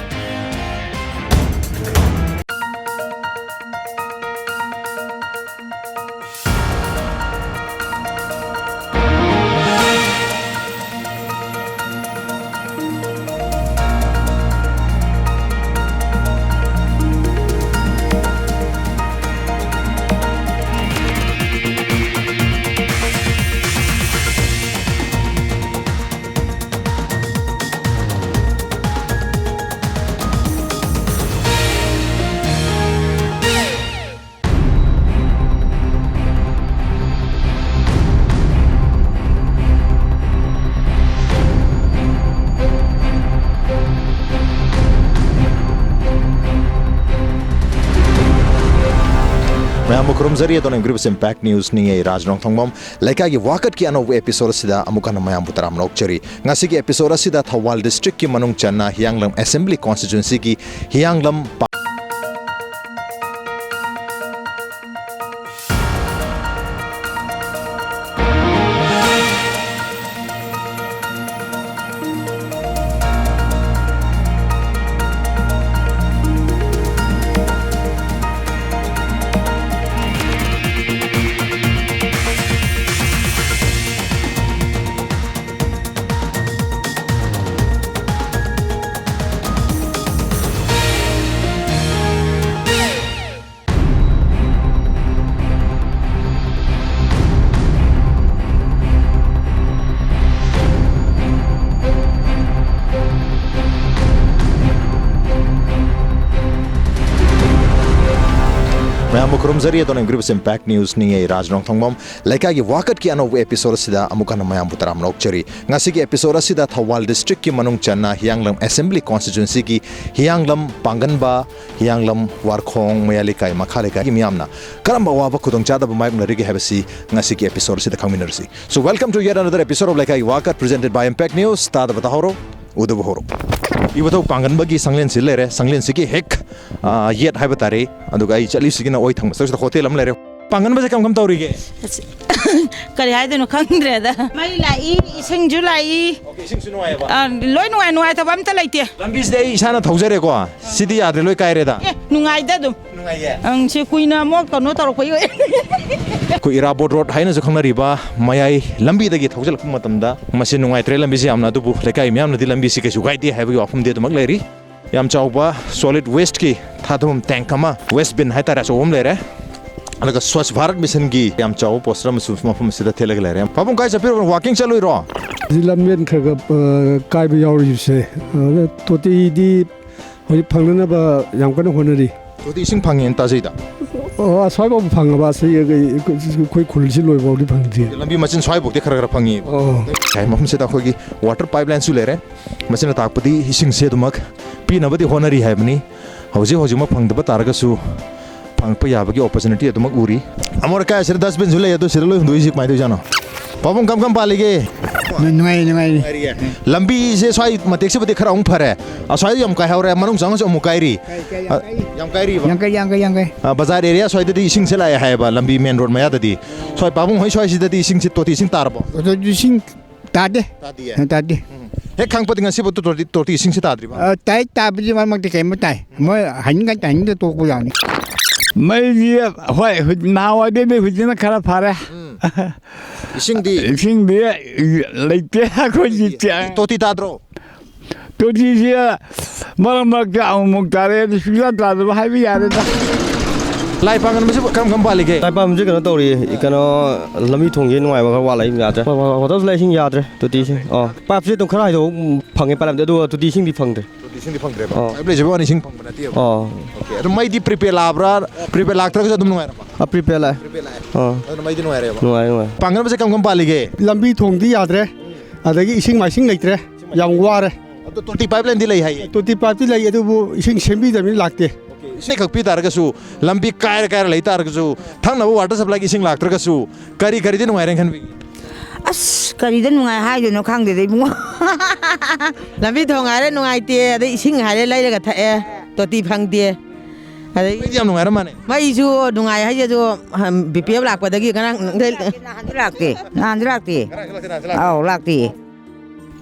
ꯃꯌꯥꯝꯕꯨ ꯈꯨꯔꯨꯝꯖꯔꯤ꯫ ꯑꯗꯣꯝꯅ ꯌꯦꯡꯕꯤꯔꯤꯕꯁꯤ ꯏꯝꯄꯦꯛ ꯅ꯭ꯌꯨꯁꯅꯤ꯫ ꯑꯩ ꯔꯥꯖ ꯅꯣꯡꯊꯣꯡꯕꯝ꯫ ꯂꯩꯀꯥꯏꯒꯤ ꯋꯥꯀꯠꯀꯤ ꯑꯅꯧꯕ ꯑꯦꯄꯤꯁꯣꯗ ꯑꯁꯤꯗ ꯑꯃꯨꯛ ꯍꯟꯅ ꯃꯌꯥꯝꯕꯨ ꯇꯔꯥꯝꯅ ꯑꯣꯛꯆꯔꯤ꯫ ꯉꯁꯤꯒꯤ ꯑꯦꯄꯤꯁꯣꯗ ꯑꯁꯤꯗ ꯊꯧꯕꯥꯜ ꯗꯤꯁꯇ꯭ꯔꯤꯛꯀꯤ ꯃꯅꯨꯡ ꯆꯟꯅ ꯍꯤꯌꯥꯡꯂꯝ ꯑꯦꯁꯦꯝꯕ꯭ꯂꯤ ꯀꯣꯟꯁꯇꯤꯇ꯭ꯋꯦꯟꯁꯤꯒꯤ ꯍꯤꯌꯥꯡꯂꯝ ꯄꯥ- ꯃꯌꯥꯝꯕꯨ ꯈꯨꯔꯨꯝꯖꯔꯤ꯫ ꯑꯗꯣꯅꯤꯝ ꯒ꯭ꯔꯨꯞꯁ ꯏꯝꯄꯦꯛ ꯅ꯭ꯌꯨꯁ ꯅꯤꯡꯉꯩ ꯔꯥꯖ ꯅꯣꯡꯊꯣꯡꯕꯝ꯫ ꯂꯩꯀꯥꯏꯒꯤ ꯋꯥꯀꯠꯀꯤ ꯑꯅꯧꯕ ꯑꯦꯄꯤꯁꯣꯗ ꯑꯁꯤꯗ ꯑꯃꯨꯛ ꯍꯟꯅ ꯃꯌꯥꯝꯕꯨ ꯇꯔꯥꯝꯅ ꯑꯣꯛꯆꯔꯤ꯫ ꯉꯁꯤꯒꯤ ꯑꯦꯄꯤꯁꯣꯗ ꯑꯁꯤꯗ ꯊꯧꯕꯥꯜ ꯗꯤꯁꯇ꯭ꯔꯤꯛꯀꯤ ꯃꯅꯨꯡ ꯆꯟꯅ ꯍꯤꯌꯥꯡꯂꯝ ꯑꯦꯁꯦꯝꯕ꯭ꯂꯤ ꯀꯣꯟꯁꯇꯤꯇ꯭ꯋꯦꯟꯁꯤꯒꯤ ꯍꯤꯌꯥꯡꯂꯝ ꯄꯥꯡꯒꯟꯕ, ꯍꯤꯌꯥꯡꯂꯝ ꯋꯥꯔꯈꯣꯡ, ꯃꯌꯥ ꯂꯩꯀꯥꯏ, ꯃꯈꯥ ꯂꯩꯀꯥꯏꯒꯤ ꯃꯤꯌꯥꯝꯅ ꯀꯔꯝꯕ ꯑꯋꯥꯕ ꯈꯨꯗꯣꯡꯆꯥꯗꯕ ꯃꯥꯌꯣꯛꯅꯔꯤꯒꯦ ꯍꯥꯏꯕꯁꯤ ꯉꯁꯤꯒꯤ ꯑꯦꯄꯤꯁꯣꯗ ꯑꯁꯤꯗ ꯈꯪꯃꯤꯟꯅꯔꯁꯤ꯫ So, welcome to yet another episode of ꯂꯩꯀꯥꯏꯒꯤ ꯋꯥꯀꯠ, presented by Impact News. ꯇꯥꯗꯕ ꯇꯥꯍꯧꯔꯣ, ꯎꯗꯕ ꯍꯧꯔꯣ꯫ ꯏꯕꯨꯙꯧ ꯄꯥꯡꯒꯟꯕꯒꯤ ꯁꯪꯂꯦꯟꯁꯤ ꯂꯩꯔꯦ, ꯁꯪꯂꯦꯟꯁꯤꯒꯤ ꯍꯦꯛ, ꯑ, ꯌꯦꯠ ꯍꯥꯏꯕ ꯇꯥꯔꯦ꯫ ꯑꯗꯨꯒ ꯑꯩ ꯆꯠꯂꯤꯁꯤꯒꯤꯅ ꯑꯣꯏ ꯊꯪꯕ ꯁꯔꯨꯛꯁꯤꯗ ꯍꯣꯇꯦꯜ ꯑꯃ ꯂꯩꯔꯦ꯫ ꯄꯥꯡꯒꯟꯕꯁꯦ ꯀꯝ ꯀꯝ ꯇꯧꯔꯤꯒꯦ? ꯑꯁ, ꯀꯔꯤ ꯍꯥꯏꯗꯣꯏꯅꯣ ꯈꯪꯗ꯭ꯔꯦꯗ꯫ ꯃꯩ ꯂꯥꯛꯏ, ꯏꯁꯤꯡꯁꯨ ꯂꯥꯛꯏ꯫ ꯑꯣꯀꯦ, ꯏꯁꯤꯡꯁꯨ ꯅꯨꯡꯉꯥꯏꯌꯦꯕ? ꯑ, ꯂꯣꯏ ꯅꯨꯡꯉꯥꯏ, ꯅꯨꯡꯉꯥꯏꯇꯕ ꯑꯝꯇ ꯂꯩꯇꯦ꯫ ꯂꯝꯕꯤꯁꯤꯗꯤ ꯑꯩ ꯏꯁꯥꯅ ꯊꯧꯖꯔꯦꯀꯣ꯫ ꯁꯤꯗꯤ ꯌꯥꯗ꯭ꯔꯦ, ꯂꯣꯏ ꯀꯥꯏꯔꯦꯗ꯫ ꯑꯦ, ꯅꯨꯡꯉꯥꯏꯗ ꯑꯗꯨꯝ꯫ ꯅꯨꯡꯉꯥꯏꯌꯦ? ꯑꯪ, ꯁꯤ ꯀꯨꯏꯅ ꯑꯃꯨꯛ ꯀꯩꯅꯣ ꯇꯧꯔꯛꯄꯒꯤ ꯑꯣꯏ꯫ ꯑꯩꯈꯣꯏ ꯏꯔꯥꯕꯣꯠ ꯔꯣꯗ ꯍꯥꯏꯅꯁꯨ ꯈꯪꯅꯔꯤꯕ ꯃꯌꯥꯏ ꯂꯝꯕꯤꯗꯒꯤ ꯊꯧꯖꯤꯜꯂꯛꯄ ꯃꯇꯝꯗ ꯃꯁꯤ ꯅꯨꯡꯉꯥꯏꯇ꯭ꯔꯦ ꯂꯝꯕꯤꯁꯤ ꯌꯥꯝꯅ, ꯑꯗꯨꯕꯨ ꯂꯩꯀꯥꯏ ꯃꯤꯌꯥꯝꯅꯗꯤ ꯂꯝꯕꯤꯁꯤ ꯀꯩꯁꯨ ꯀꯥꯏꯗꯦ ꯍꯥꯏꯕꯒꯤ ꯋꯥꯐꯝꯗꯤ ꯑꯗꯨꯃꯛ ꯂꯩꯔꯤ꯫ ꯌꯥꯝ ꯆꯥꯎꯕ ꯁꯣꯂꯤꯗ ꯋꯦꯁ꯭ꯠꯀꯤ ꯊꯥꯗꯐꯝ ꯇꯦꯡꯛ ꯑꯃ, ꯋꯦꯁ꯭ꯠ ꯕꯤꯟ ꯍꯥꯏꯇꯥꯔꯦ, ꯑꯆꯧꯕ ꯑꯃ ꯂꯩꯔꯦ꯫ ꯑꯗꯨꯒ ꯁ꯭ꯋꯥꯆ ꯚꯥꯔꯠ ꯃꯤꯁꯟꯒꯤ ꯌꯥꯝ ꯆꯥꯎꯕ ꯄꯣꯁꯇꯔ ꯑꯃꯁꯨ ꯃꯐꯝ ꯑꯁꯤꯗ ꯊꯦꯠꯂꯒ ꯂꯩꯔꯦ꯫ ꯄꯥꯕꯨꯡ, ꯀꯥꯏ ꯆꯠꯄꯤꯔꯨꯕꯅꯣ? ꯋꯥꯀꯤꯡ ꯆꯠꯂꯨꯏꯔꯣ? ꯁꯤ ꯂꯝꯕꯦꯟ ꯈꯔ ꯈꯔ, ꯑ, ꯀꯥꯏꯕ ꯌꯥꯎꯔꯤꯕꯁꯦ, ꯑꯗ ꯇꯣꯇꯤꯗꯤ ꯍꯧꯖꯤꯛ ꯐꯪꯅꯅꯕ ꯌꯥꯝ ꯀꯟꯅ ꯍꯣꯠꯅꯔꯤ꯫ ꯇꯣꯇꯤ ꯏꯁꯤꯡ ꯐꯪꯉꯦꯅ ꯇꯥꯖꯩꯗ꯫ ꯑꯣ, ꯑꯁ꯭ꯋꯥꯏꯐꯥꯎ ꯐꯪꯉꯕ? ꯑꯁꯤ ꯑꯩꯈꯣꯏ, ꯑꯩꯈꯣꯏ ꯈꯨꯜꯁꯤ ꯂꯣꯏꯐꯥꯎꯗꯤ ꯐꯪꯗ꯭ꯔꯤ꯫ ꯂꯝꯕꯤ ꯃꯆꯤꯟ ꯁ꯭ꯋꯥꯏꯐꯥꯎꯗꯤ ꯈꯔ ꯈꯔ ꯐꯪꯉꯤ꯫ ꯑꯣ꯫ ꯉꯁꯥꯏ ꯃꯐꯝꯁꯤꯗ ꯑꯩꯈꯣꯏꯒꯤ ꯋꯥꯇꯔ ꯄꯥꯏꯞ ꯂꯥꯏꯟꯁꯨ ꯂꯩꯔꯦ꯫ ꯃꯁꯤꯅ ꯇꯥꯛꯄꯗꯤ ꯏꯁꯤꯡꯁꯦ ꯑꯗꯨꯃꯛ ꯄꯤꯅꯕꯗꯤ ꯍꯣꯠꯅꯔꯤ ꯍꯥꯏꯕꯅꯤ꯫ ꯍꯧꯖꯤꯛ ꯍꯧꯖꯤꯛꯃꯛ ꯐꯪꯗꯕ ꯇꯥꯔꯒꯁꯨ ꯐꯪꯉꯛꯄ ꯌꯥꯕꯒꯤ ꯑꯣꯄꯣꯔꯆꯨꯅꯤꯇꯤ ꯑꯗꯨꯃꯛ ꯎꯔꯤ꯫ ꯑꯃꯣꯠ ꯑꯀꯥꯏ ꯑꯁꯤꯗ ꯗꯁꯕꯤꯟꯁꯨ ꯂꯩ, ꯑꯗꯨ ꯁꯤꯗ ꯂꯣꯏ ꯍꯨꯟꯗꯣꯛꯏꯁꯤ ꯀꯃꯥꯏꯅ ꯇꯧꯔꯤꯖꯥꯠꯅꯣ? ꯄꯥꯕꯨꯡ, ꯀꯝ ꯀꯝ ꯄꯥꯜꯂꯤꯒꯦ? ꯅꯨꯡꯉꯥꯏꯔꯤ, ꯅꯨꯡꯉꯥꯏꯔꯤ꯫ ꯅꯨꯡꯉꯥꯏꯔꯤꯌꯦ? ꯂꯝꯕꯤꯁꯦ ꯁ꯭ꯋꯥꯏ ꯃꯇꯦꯛꯁꯤꯕꯨꯗꯤ ꯈꯔ ꯑꯃꯨꯛ ꯐꯔꯦ꯫ ꯑꯁ꯭ꯋꯥꯏꯗ ꯌꯥꯝ ꯀꯥꯏꯍꯧꯔꯦ, ꯃꯅꯨꯡ ꯆꯪꯉꯁꯨ ꯑꯃꯨꯛ ꯀꯥꯏꯔꯤ꯫ ꯀꯥꯏ, ꯀꯥꯏ, ꯌꯥꯝ ꯑ, ꯀꯥꯏꯔꯤ꯫ ꯌꯥꯝ ꯀꯥꯏꯔꯤꯕ? ꯌꯥꯝ ꯀꯥꯏ, ꯌꯥꯝ ꯀꯥꯏ, ꯌꯥꯝ ꯀꯥꯏ꯫ ꯑ, ꯕꯖꯥꯔ ꯑꯦꯔꯤꯌꯥ ꯁ꯭ꯋꯥꯏꯗꯗꯤ ꯏꯁꯤꯡꯁꯦ ꯂꯥꯛꯑꯦ ꯍꯥꯏꯌꯦꯕ, ꯂꯝꯕꯤ ꯃꯦꯟ ꯔꯣꯗ ꯃꯌꯥꯗꯗꯤ꯫ ꯁ꯭ꯋꯥꯏ ꯄꯥꯕꯨꯡ ꯍꯣꯏ ꯁ꯭ꯋꯥꯏꯁꯤꯗꯗꯤ ꯏꯁꯤꯡꯁꯦ, ꯇꯣꯇꯤ ꯏꯁꯤꯡ ꯇꯥꯔꯕꯣ? ꯇꯣꯇꯤ ꯏꯁꯤꯡ ꯇꯥꯗꯦ꯫ ꯇꯥꯗꯤꯌꯦ? ꯑ, ꯇꯥꯗꯦ꯫ ꯎꯝ꯫ ꯍꯦꯛ ꯈꯪꯕꯗꯤ ꯉꯁꯤꯐꯥꯎ ꯇꯣꯇꯤ, ꯇꯣꯇꯤ ꯏꯁꯤꯡꯁꯦ ꯇꯥꯗ꯭ꯔꯤꯕ? ꯑ, ꯇꯥꯏ, ꯇꯥꯕꯗꯤ ꯃꯔꯛ ꯃꯔꯛꯇ ꯀꯩꯝꯇ ꯇꯥꯏ꯫ ꯃꯣꯏ ꯍꯥꯏꯅꯤꯡꯉꯥꯏ ꯇꯥꯏꯅꯤꯡꯗ ꯇꯣꯛꯄ ꯌꯥꯎꯅꯤ꯫ ꯃꯩꯗꯤ, ꯍꯣꯏ, ꯍꯧꯖꯤꯛ, ꯅꯍꯥꯟꯋꯥꯏꯗꯩꯗꯤ ꯍꯧꯖꯤꯛꯅ ꯈꯔ ꯐꯔꯦ꯫ ꯎꯝ꯫ ꯏꯁꯤꯡꯗꯤ? ꯏꯁꯤꯡꯗꯤ ꯂꯩꯇꯦ ꯑꯩꯈꯣꯏꯒꯤ꯫ ꯇꯣꯇꯤ ꯇꯥꯗ꯭ꯔꯣ? ꯇꯣꯇꯤꯁꯦ ꯃꯔꯛ ꯃꯔꯛꯇ ꯑꯃꯨꯛꯃꯨꯛ ꯇꯥꯔꯦ, ꯑꯗꯨ ꯁꯨꯡꯇꯥ ꯇꯥꯗꯕ ꯍꯥꯏꯕ ꯌꯥꯔꯦꯗ꯫ ꯂꯥꯏ ꯄꯥꯡꯒꯟꯕꯁꯤꯕꯨ ꯀꯔꯝ ꯀꯔꯝ ꯄꯥꯜꯂꯤꯒꯦ? ꯂꯥꯏ ꯄꯥꯡꯒꯟꯕꯁꯤ ꯀꯩꯅꯣ ꯇꯧꯔꯤ, ꯀꯩꯅꯣ, ꯂꯝꯕꯤ ꯊꯣꯡꯁꯤ ꯅꯨꯡꯉꯥꯏꯕ ꯈꯔ ꯋꯥꯠꯂꯛꯏ, ꯌꯥꯗ꯭ꯔꯦ꯫ ꯍꯣ-, ꯍꯣ-, ꯍꯣꯇꯦꯜꯁꯨ ꯂꯩ, ꯏꯁꯤꯡ ꯌꯥꯗ꯭ꯔꯦ, ꯇꯣꯇꯤ ꯏꯁꯤꯡ꯫ ꯑꯣ, ꯄꯥꯏꯞꯁꯦ ꯑꯗꯨꯝ ꯈꯔ ꯍꯥꯏꯗꯣꯛ ꯐꯪꯉꯦ, ꯄꯥꯏꯞ ꯂꯥꯏꯟꯗꯤ, ꯑꯗꯨꯒ ꯇꯣꯇꯤ ꯏꯁꯤꯡꯗꯤ ꯐꯪꯗ꯭ꯔꯦ꯫ ꯏꯁꯤꯡꯗꯤ ꯐꯪꯗ꯭ꯔꯦꯕ? ꯑꯣ꯫ ꯄꯥꯏꯞ ꯂꯩꯖꯕ ꯋꯥꯅꯤ, ꯏꯁꯤꯡ ꯐꯪꯕ ꯅꯠꯇꯦꯕ? ꯑꯣ꯫ ꯑꯣꯀꯦ, ꯑꯗꯨ ꯃꯩꯗꯤ ꯄ꯭ꯔꯤꯄꯦꯗ ꯂꯥꯛꯑꯕ꯭ꯔꯥ? ꯄ꯭ꯔꯤꯄꯦꯗ ꯂꯥꯛꯇ꯭ꯔꯒꯁꯨ ꯑꯗꯨꯝ ꯅꯨꯡꯉꯥꯏꯔꯕ? ꯑ, ꯄ꯭ꯔꯤꯄꯦꯗ ꯂꯥꯛꯑꯦ꯫ ꯄ꯭ꯔꯤꯄꯦꯗ ꯂꯥꯛꯑꯦ꯫ ꯑꯣ꯫ ꯑꯗꯨꯅ ꯃꯩꯗꯤ ꯅꯨꯡꯉꯥꯏꯔꯦꯕ? ꯅꯨꯡꯉꯥꯏ, ꯅꯨꯡꯉꯥꯏ꯫ ꯄꯥꯡꯒꯜꯕꯁꯦ ꯀꯔꯝ ꯀꯔꯝ ꯄꯥꯜꯂꯤꯒꯦ? ꯂꯝꯕꯤ ꯊꯣꯡꯗꯤ ꯌꯥꯗ꯭ꯔꯦ꯫ ꯑꯗꯒꯤ ꯏꯁꯤꯡ ꯃꯥꯏꯁꯤꯡ ꯂꯩꯇ꯭ꯔꯦ꯫ ꯌꯥꯝ ꯋꯥꯔꯦ꯫ ꯑꯗꯣ ꯇꯣꯇꯤ ꯄꯥꯏꯞ ꯂꯥꯏꯟꯗꯤ ꯂꯩ ꯍꯥꯏꯌꯦ? ꯇꯣꯇꯤ ꯄꯥꯏꯞꯇꯤ ꯂꯩ, ꯑꯗꯨꯕꯨ ꯏꯁꯤꯡ ꯁꯦꯝꯕꯤꯗꯕꯅꯤꯅ ꯂꯥꯛꯇꯦ꯫ ꯏꯁꯤꯡ ꯈꯛ ꯄꯤ ꯇꯥꯔꯒꯁꯨ ꯂꯝꯕꯤ ꯀꯥꯏꯔ ꯀꯥꯏꯔ ꯂꯩ ꯇꯥꯔꯒꯁꯨ, ꯊꯛꯅꯕ ꯋꯥꯇꯔ ꯁꯄ꯭ꯂꯥꯏꯒꯤ ꯏꯁꯤꯡ ꯂꯥꯛꯇ꯭ꯔꯒꯁꯨ, ꯀꯔꯤ ꯀꯔꯤꯗꯤ ꯅꯨꯡꯉꯥꯏꯔꯦꯅ ꯈꯟꯕꯤꯒꯦ? ꯑꯁ, ꯀꯔꯤꯗ ꯅꯨꯡꯉꯥꯏ ꯍꯥꯏꯗꯣꯏꯅꯣ ꯈꯪꯗꯦꯗ, ꯏꯕꯨꯡꯉꯣ꯫ ꯂꯝꯕꯤ ꯊꯣꯡ ꯍꯥꯏꯔꯦ ꯅꯨꯡꯉꯥꯏꯇꯦ, ꯑꯗꯩ ꯏꯁꯤꯡ ꯍꯥꯏꯔꯦ ꯂꯩꯔꯒ ꯊꯛꯑꯦ, ꯇꯣꯇꯤ ꯐꯪꯗꯦ꯫ ꯑꯗꯩ ꯃꯩꯗꯤ ꯌꯥꯝ ꯅꯨꯡꯉꯥꯏꯔ ꯃꯥꯅꯦ꯫ ꯃꯩꯁꯨ ꯅꯨꯡꯉꯥꯏ ꯍꯥꯏꯁꯦ ꯑꯗꯣ, ꯍꯝ, ꯕꯤ ꯄꯤ ꯑꯦꯐ ꯂꯥꯛꯄꯗꯒꯤ ꯉꯔꯥꯡ ꯅꯍꯥꯟꯁꯨ ꯂꯥꯛꯇꯦ, ꯅꯍꯥꯟꯁꯨ ꯂꯥꯛꯇꯦ꯫ ꯉꯔꯥꯡꯁꯨ ꯂꯥꯛꯇꯦ, ꯅꯍꯥꯟꯁꯨ ꯂꯥꯛꯇꯦ꯫ ꯑꯧ, ꯂꯥꯛꯇꯦ꯫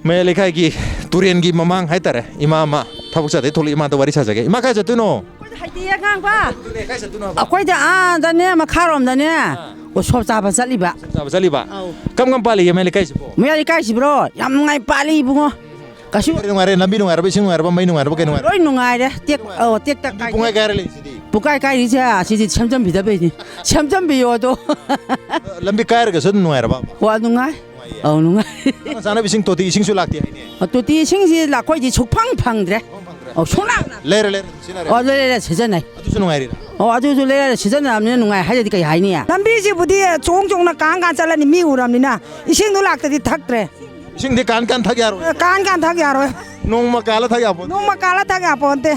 ꯃꯌꯥꯏ ꯂꯩꯀꯥꯏꯒꯤ ꯇꯨꯔꯦꯟꯒꯤ ꯃꯃꯥꯡ ꯍꯥꯏꯇꯥꯔꯦ, ꯏꯃꯥ ꯑꯃ ꯊꯕꯛ ꯆꯠꯊꯣꯛ ꯊꯣꯛꯂꯛꯏ, ꯏꯃꯥꯗ ꯋꯥꯔꯤ ꯁꯥꯖꯒꯦ꯫ ꯏꯃꯥ, ꯀꯥꯏ ꯆꯠꯇꯣꯏꯅꯣ? ꯑꯩꯈꯣꯏꯗ ꯍꯩꯇꯦ, ꯑꯉꯥꯡꯕ꯫ ꯑꯗꯨꯅꯦ, ꯀꯥꯏ ꯆꯠꯇꯣꯏꯅꯣ ꯍꯥꯏꯕ? ꯑꯩꯈꯣꯏꯗ ꯑꯥꯗꯅꯦ, ꯃꯈꯥꯔꯣꯝꯗꯅꯦ, ꯑꯥ꯫ ꯎꯁꯣꯞ ꯆꯥꯕ ꯆꯠꯂꯤꯕ꯫ ꯎꯁꯣꯞ ꯆꯥꯕ ꯆꯠꯂꯤꯕ? ꯑꯧ꯫ ꯀꯝ ꯀꯝ ꯄꯥꯜꯂꯤꯒꯦ ꯃꯌꯥꯏ ꯂꯩꯀꯥꯏꯁꯤꯕꯣ? ꯃꯌꯥꯏ ꯂꯩꯀꯥꯏꯁꯤꯕ꯭ꯔꯣ? ꯌꯥꯝ ꯅꯨꯡꯉꯥꯏ ꯄꯥꯜꯂꯤ, ꯏꯕꯨꯡꯉꯣ꯫ ꯀꯩꯁꯨ ꯀꯔꯤ ꯅꯨꯡꯉꯥꯏꯔꯦ? ꯂꯝꯕꯤ ꯅꯨꯡꯉꯥꯏꯔꯕ, ꯏꯁꯤꯡ ꯅꯨꯡꯉꯥꯏꯔꯕ, ꯃꯩ ꯅꯨꯡꯉꯥꯏꯔꯕ, ꯀꯩ ꯅꯨꯡꯉꯥꯏꯔꯦ? ꯂꯣꯏ ꯅꯨꯡꯉꯥꯏꯔꯦ꯫ ꯇꯦꯛ-, ꯑꯧ, ꯇꯦꯛꯇ ꯂꯝꯕꯤ ꯀꯥꯏꯔꯦ꯫ ꯄꯨꯡꯀꯥꯏ ꯀꯥꯏꯔ ꯂꯩꯔꯤꯁꯤꯗꯤ? ꯄꯨꯡꯀꯥꯏ ꯀꯥꯏꯔꯤꯁꯦ ꯑꯁꯤꯗꯤ ꯁꯦꯝꯖꯟꯕꯤꯗꯕꯩꯅꯤ꯫ ꯁꯦꯝꯖꯟꯕꯤꯌꯣ ꯑꯗꯣ꯫ ꯂꯝꯕꯤ ꯀꯥꯏꯔꯒꯁꯨ ꯑꯗꯨꯝ ꯅꯨꯡꯉꯥꯏꯔꯕ? ꯋꯥ, ꯅꯨꯡꯉꯥꯏ꯫ ꯅꯨꯡꯉꯥꯏꯌꯦ꯫ ꯑꯧ, ꯅꯨꯡꯉꯥꯏ꯫ ꯆꯥꯅ ꯆꯥꯅꯕ ꯏꯁꯤꯡ, ꯇꯣꯇꯤ ꯏꯁꯤꯡꯁꯨ ꯂꯥꯛꯇꯦ ꯍꯥꯏꯅꯦ? ꯑ, ꯇꯣꯇꯤ ꯏꯁꯤꯡꯁꯤ ꯑꯩꯈꯣꯏꯗꯤ ꯁꯨꯛꯐꯪ ꯐꯪꯗ꯭ꯔꯦ꯫ ꯐꯪ ꯐꯪꯗ꯭ꯔꯦ? ꯑꯧ, ꯁꯨꯡꯂꯥꯛ ꯂꯥꯛ- ꯂꯩꯔ ꯂꯩꯔ ꯑꯗꯨꯝ ꯁꯤꯖꯤꯟꯅꯔꯦ? ꯑꯣ, ꯂꯩꯔ ꯂꯩꯔ ꯁꯤꯖꯤꯟꯅꯩ꯫ ꯑꯗꯨꯁꯨ ꯅꯨꯡꯉꯥꯏꯔꯤꯔꯥ? ꯑꯣ, ꯑꯗꯨꯁꯨ ꯂꯩꯔ ꯁꯤꯖꯤꯟꯅꯔꯕꯅꯤꯅ ꯅꯨꯡꯉꯥꯏ ꯍꯥꯏꯗ꯭ꯔꯗꯤ ꯀꯩ ꯍꯥꯏꯅꯤ? ꯂꯝꯕꯤꯁꯤꯕꯨꯗꯤ ꯆꯣꯡ ꯆꯣꯡꯅ ꯀꯥꯡ ꯀꯥꯟ ꯆꯠꯂꯅꯤ, ꯃꯤ ꯎꯔꯕꯅꯤꯅ꯫ ꯏꯁꯤꯡꯗꯣ ꯂꯥꯛꯇꯗꯤ ꯊꯛꯇ꯭ꯔꯦ꯫ ꯏꯁꯤꯡꯗꯤ ꯀꯥꯟ ꯀꯥꯟ ꯊꯛ ꯌꯥꯔꯣꯏ? ꯀꯥꯟ ꯀꯥꯟ ꯊꯛ ꯌꯥꯔꯣꯏ꯫ ꯅꯣꯡꯃ ꯀꯥꯜꯂ ꯊꯛ ꯌꯥꯄꯣꯟꯇꯦ? ꯅꯣꯡꯃ ꯀꯥꯜꯂ ꯊꯛ ꯌꯥꯄꯣꯟꯇꯦ꯫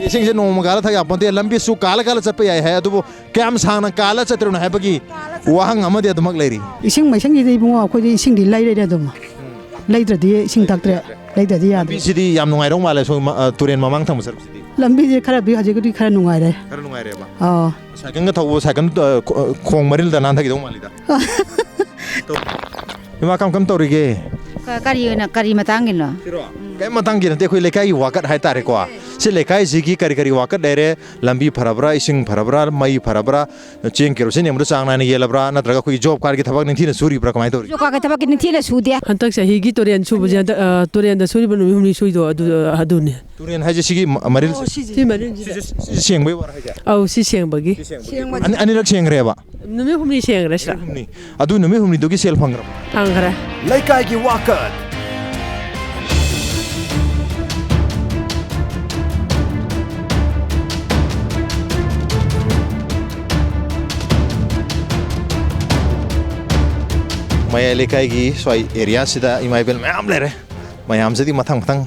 ꯏꯁꯤꯡꯁꯦ ꯅꯣꯡꯃ ꯀꯥꯜꯂ ꯊꯛ ꯌꯥꯄꯣꯟꯇꯦ, ꯂꯝꯕꯤꯁꯨ ꯀꯥꯜꯂ ꯀꯥꯜꯂ ꯆꯠꯄ ꯌꯥꯏ ꯍꯥꯏ, ꯑꯗꯨꯕꯨ ꯀꯌꯥꯝ ꯁꯥꯡꯅ ꯀꯥꯜꯂ ꯆꯠꯇ꯭ꯔꯤꯕꯅꯣ ꯍꯥꯏꯕꯒꯤ ꯋꯥꯍꯪ ꯑꯃꯗꯤ ꯑꯗꯨꯃꯛ ꯂꯩꯔꯤ꯫ ꯏꯁꯤꯡ ꯃꯥꯏꯁꯤꯡꯁꯤꯗꯤ ꯏꯕꯨꯡꯉꯣ, ꯑꯩꯈꯣꯏꯗꯤ ꯏꯁꯤꯡꯗꯤ ꯂꯩꯔꯦꯅꯦ ꯑꯗꯨꯝ꯫ ꯂꯩꯗ꯭ꯔꯗꯤ ꯏꯁꯤꯡ ꯊꯛꯇ꯭ꯔꯦ, ꯂꯩꯗ꯭ꯔꯗꯤ ꯌꯥꯗ꯭ꯔꯦ꯫ ꯂꯝꯕꯤꯁꯤꯗꯤ ꯌꯥꯝ ꯅꯨꯡꯉꯥꯏꯔꯧ ꯃꯥꯜꯂꯦ, ꯁꯣꯝ, ꯑ, ꯇꯨꯔꯦꯟ ꯃꯃꯥꯡ ꯊꯪꯕ ꯁꯔꯨꯛꯁꯤꯗꯤ꯫ ꯂꯝꯕꯤꯁꯦ ꯈꯔꯗꯤ ꯍꯧꯖꯤꯛꯄꯨꯗꯤ ꯈꯔ ꯅꯨꯡꯉꯥꯏꯔꯦ꯫ ꯈꯔ ꯅꯨꯡꯉꯥꯏꯔꯦꯕ? ꯑꯥ꯫ ꯁꯥꯏꯀꯜꯒ ꯊꯧꯕ, ꯁꯥꯏꯀꯜ, ꯑ, ꯈꯣ-, ꯈꯣꯡ ꯃꯔꯤꯜꯗ ꯅꯥꯟꯊꯈꯤꯗꯧ ꯃꯥꯜꯂꯤꯗ꯫ ꯏꯃꯥ, ꯀꯝ ꯀꯝ ꯇꯧꯔꯤꯒꯦ? ꯀ-, ꯀꯔꯤ ꯑꯣꯏꯅ, ꯀꯔꯤ ꯃꯇꯥꯡꯒꯤꯅꯣ? ꯁꯤꯔꯣ? ꯀꯔꯤꯝ ꯃꯇꯥꯡꯒꯤ ꯅꯠꯇꯦ, ꯑꯩꯈꯣꯏ ꯂꯩꯀꯥꯏꯒꯤ ꯋꯥꯀꯠ ꯍꯥꯏꯇꯥꯔꯦꯀꯣ꯫ ꯁꯤ ꯂꯩꯀꯥꯏꯁꯤꯒꯤ ꯀꯔꯤ ꯀꯔꯤ ꯋꯥꯀꯠ ꯂꯩꯔꯦ? ꯂꯝꯕꯤ ꯐꯔꯕ꯭ꯔꯥ, ꯏꯁꯤꯡ ꯐꯔꯕ꯭ꯔꯥ, ꯃꯩ ꯐꯔꯕ꯭ꯔꯥ, ꯆꯦꯡ ꯀꯦꯔꯣꯁꯤꯟ ꯌꯦꯡꯕꯗ ꯆꯥꯡ ꯅꯥꯏꯅ ꯌꯦꯜꯂꯕ꯭ꯔꯥ, ꯅꯠꯇ꯭ꯔꯒ ꯑꯩꯈꯣꯏꯒꯤ ꯖꯣꯕ ꯀꯥꯔꯗꯀꯤ ꯊꯕꯛ ꯅꯤꯡꯊꯤꯅ ꯁꯨꯔꯤꯕ꯭ꯔꯥ, ꯀꯃꯥꯏꯅ ꯇꯧꯔꯤ? ꯖꯣꯕ ꯀꯥꯔꯗꯀꯤ ꯊꯕꯛꯇꯤ ꯅꯤꯡꯊꯤꯅ ꯁꯨꯗꯦ꯫ ꯍꯟꯗꯛ ꯆꯍꯤꯒꯤ ꯇꯨꯔꯦꯟ ꯁꯨꯕꯁꯦ ꯍꯟꯗꯛ, ꯑ, ꯇꯨꯔꯦꯟꯗ ꯁꯨꯔꯤꯕ ꯅꯨꯃꯤꯠ ꯍꯨꯝꯅꯤ ꯁꯨꯏꯗꯣ ꯑꯗꯨ, ꯑ, ꯑꯗꯨꯅꯦ꯫ ꯇꯨꯔꯦꯟ ꯍꯥꯏꯁꯦ ꯁꯤꯒꯤ ꯃ-, ꯃꯔꯤꯜꯁꯦ? ꯑꯣ, ꯁꯤꯁꯦ꯫ ꯁꯤ ꯃꯔꯤꯜꯁꯤꯗ꯫ ꯁꯤꯁꯦ, ꯁꯤꯁꯦ ꯁꯦꯡꯕꯩ ꯋꯥꯔꯣ ꯍꯥꯏꯁꯦ? ꯑꯧ, ꯁꯤ ꯁꯦꯡꯕꯒꯤ꯫ ꯁꯤ ꯁꯦꯡꯕꯒꯤ꯫ ꯁꯦꯡꯕꯒꯤ꯫ ꯑꯅꯤ-, ꯑꯅꯤꯔꯛ ꯁꯦꯡꯈ꯭ꯔꯦꯕ? ꯅꯨꯃꯤꯠ ꯍꯨꯝꯅꯤ ꯁꯦꯡꯈ꯭ꯔꯦ ꯁꯤꯗ꯫ ꯅꯨꯃꯤꯠ ꯍꯨꯝꯅꯤ꯫ ꯑꯗꯨ ꯅꯨꯃꯤꯠ ꯍꯨꯝꯅꯤꯗꯨꯒꯤ ꯁꯦꯜ ꯐꯪꯈ꯭ꯔꯕ? ꯐꯪꯈ꯭ꯔꯦ꯫ ꯂꯩꯀꯥꯏꯒꯤ ꯋꯥꯀꯠ꯫ ꯃꯌꯥꯏ ꯂꯩꯀꯥꯏꯒꯤ ꯁ꯭ꯋꯥꯏ ꯑꯦꯔꯤꯌꯥꯁꯤꯗ ꯏꯃꯥ ꯏꯕꯦꯜ ꯃꯌꯥꯝ ꯂꯩꯔꯦ꯫ ꯃꯌꯥꯝꯁꯤꯗꯤ ꯃꯊꯪ ꯃꯊꯪ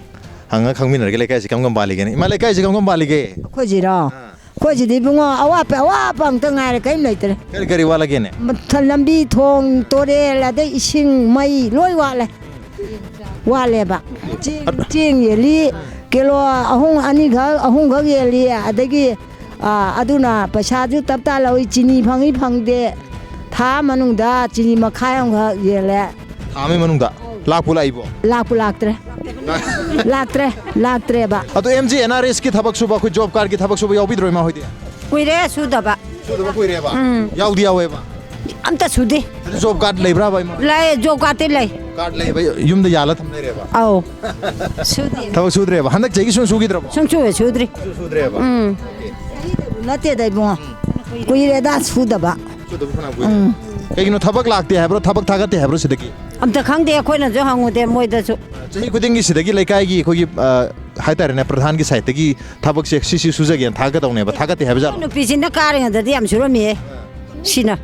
ꯍꯪꯉ ꯈꯪꯃꯤꯟꯅꯔꯒꯦ꯫ ꯂꯩꯀꯥꯏꯁꯤ ꯀꯔꯝ ꯀꯔꯝ ꯄꯥꯜꯂꯤꯒꯦꯅ? ꯏꯃꯥ, ꯂꯩꯀꯥꯏꯁꯤ ꯀꯔꯝ ꯀꯔꯝ ꯄꯥꯜꯂꯤꯒꯦ? ꯑꯩꯈꯣꯏꯁꯤꯔꯣ? ꯑꯩꯈꯣꯏꯁꯤꯗꯤ ꯏꯕꯨꯡꯉꯣ, ꯑꯋꯥꯠꯄ ꯑꯋꯥꯠꯄ ꯑꯝꯇ ꯉꯥꯏꯔꯦ, ꯀꯔꯤꯝ ꯂꯩꯇ꯭ꯔꯦ꯫ ꯀꯔꯤ ꯀꯔꯤ ꯋꯥꯠꯂꯒꯦꯅꯦ? ꯃꯊ-, ꯂꯝꯕꯤ, ꯊꯣꯡ, ꯇꯣꯔꯦꯜ, ꯑꯗꯩ ꯏꯁꯤꯡ, ꯃꯩ ꯂꯣꯏ ꯋꯥꯠꯂꯦ꯫ ꯋꯥꯠꯂꯦꯕ꯫ ꯆꯦꯡ, ꯆꯦꯡ ꯌꯦꯜꯂꯤ, ꯀꯤꯂꯣ ꯑꯍꯨꯝ, ꯑꯅꯤꯈꯛ, ꯑꯍꯨꯝꯈꯛ ꯌꯦꯜꯂꯤ꯫ ꯑꯗꯒꯤ, ꯑ, ꯑꯗꯨꯅ ꯄꯩꯁꯥꯁꯨ ꯇꯞꯇꯥ ꯂꯧꯏ, ꯆꯤꯅꯤ ꯐꯪꯏ ꯐꯪꯗꯦ꯫ ꯊꯥ ꯃꯅꯨꯡꯗ ꯆꯤꯅꯤ ꯃꯈꯥꯏ ꯑꯃꯈꯛ ꯌꯦꯜꯂꯦ꯫ ꯊꯥ ꯑꯃꯒꯤ ꯃꯅꯨꯡꯗ? ꯂꯥꯛꯄꯨ ꯂꯥꯛꯏꯕꯣ? ꯂꯥꯛꯄꯨ ꯂꯥꯛꯇ꯭ꯔꯦ꯫ ꯂꯥꯛꯇ꯭ꯔꯦ, ꯂꯥꯛꯇ꯭ꯔꯦꯕ꯫ ꯑꯗꯣ ꯑꯦꯝ ꯖꯤ ꯑꯦꯟ ꯑꯥꯔ ꯑꯦꯁꯀꯤ ꯊꯕꯛ ꯁꯨꯕ, ꯑꯩꯈꯣꯏ ꯖꯣꯕ ꯀꯥꯔꯗꯀꯤ ꯊꯕꯛ ꯁꯨꯕ ꯌꯥꯎꯕꯤꯗ꯭ꯔꯣ, ꯏꯃꯥ ꯍꯣꯏꯗꯤ? ꯀꯨꯏꯔꯦ ꯁꯨꯗꯕ꯫ ꯁꯨꯗꯕ ꯀꯨꯏꯔꯦꯕ? ꯎꯝ꯫ ꯌꯥꯎꯗꯤ ꯌꯥꯎꯋꯦꯕ? ꯑꯝꯇ ꯁꯨꯗꯦ꯫ ꯑꯗꯨ ꯖꯣꯕ ꯀꯥꯔꯗ ꯂꯩꯕ꯭ꯔꯥꯕ, ꯏꯃꯥ? ꯂꯩ, ꯖꯣꯕ ꯀꯥꯔꯗꯇꯤ ꯂꯩ꯫ ꯀꯥꯔꯗ ꯂꯩꯕ, ꯌꯨꯝꯗ ꯌꯥꯜꯂ ꯊꯝ ꯂꯩꯔꯦꯕ? ꯑꯧ꯫ ꯁꯨꯗꯦ꯫ ꯊꯕꯛ ꯁꯨꯗ꯭ꯔꯦꯕ? ꯍꯟꯗꯛ ꯆꯍꯤꯒꯤ ꯁꯨꯡꯁꯨ ꯁꯨꯈꯤꯗ꯭ꯔꯕꯣ? ꯁꯨꯡꯁꯨ ꯁꯨꯗ꯭ꯔꯤ꯫ ꯁꯨꯡꯁꯨ ꯁꯨꯗ꯭ꯔꯦꯕ? ꯎꯝ꯫ ꯅꯠꯇꯦꯗ, ꯏꯕꯨꯡꯉꯣ꯫ ꯀꯨꯏꯔꯦꯗ ꯁꯨꯗꯕ꯫ ꯁꯨꯗꯕ ꯐꯅꯌꯥꯝ ꯀꯨꯏꯔꯦ꯫ ꯎꯝ꯫ ꯀꯩꯒꯤꯅꯣ, ꯊꯕꯛ ꯂꯥꯛꯇꯦ ꯍꯥꯏꯕ꯭ꯔꯣ, ꯊꯕꯛ ꯊꯥꯒꯠꯇꯦ ꯍꯥꯏꯕ꯭ꯔꯣ ꯁꯤꯗꯒꯤ? ꯑꯝꯇ ꯈꯪꯗꯦ, ꯑꯩꯈꯣꯏꯅꯁꯨ ꯍꯪꯉꯨꯗꯦ ꯃꯣꯏꯗꯁꯨ꯫ ꯆꯍꯤ ꯈꯨꯗꯤꯡꯒꯤ ꯁꯤꯗꯒꯤ ꯂꯩꯀꯥꯏꯒꯤ ꯑꯩꯈꯣꯏꯒꯤ, ꯑ, ꯍꯥꯏꯇꯥꯔꯦꯅꯦ, ꯄ꯭ꯔꯙꯥꯟꯒꯤ ꯁꯥꯏꯠꯇꯒꯤ ꯊꯕꯛꯁꯦ ꯁꯤ ꯁꯤ ꯁꯨꯖꯒꯦꯅ ꯊꯥꯒꯠꯀꯗꯧꯅꯦꯕ, ꯊꯥꯒꯠꯇꯦ ꯍꯥꯏꯕꯖꯥꯠꯂꯣ? ꯅꯨꯄꯤꯁꯤꯅ ꯀꯥꯔꯤꯉꯩꯗꯗꯤ ꯌꯥꯝ ꯁꯨꯔꯝꯃꯤꯍꯦ꯫ ꯁꯤꯅ꯫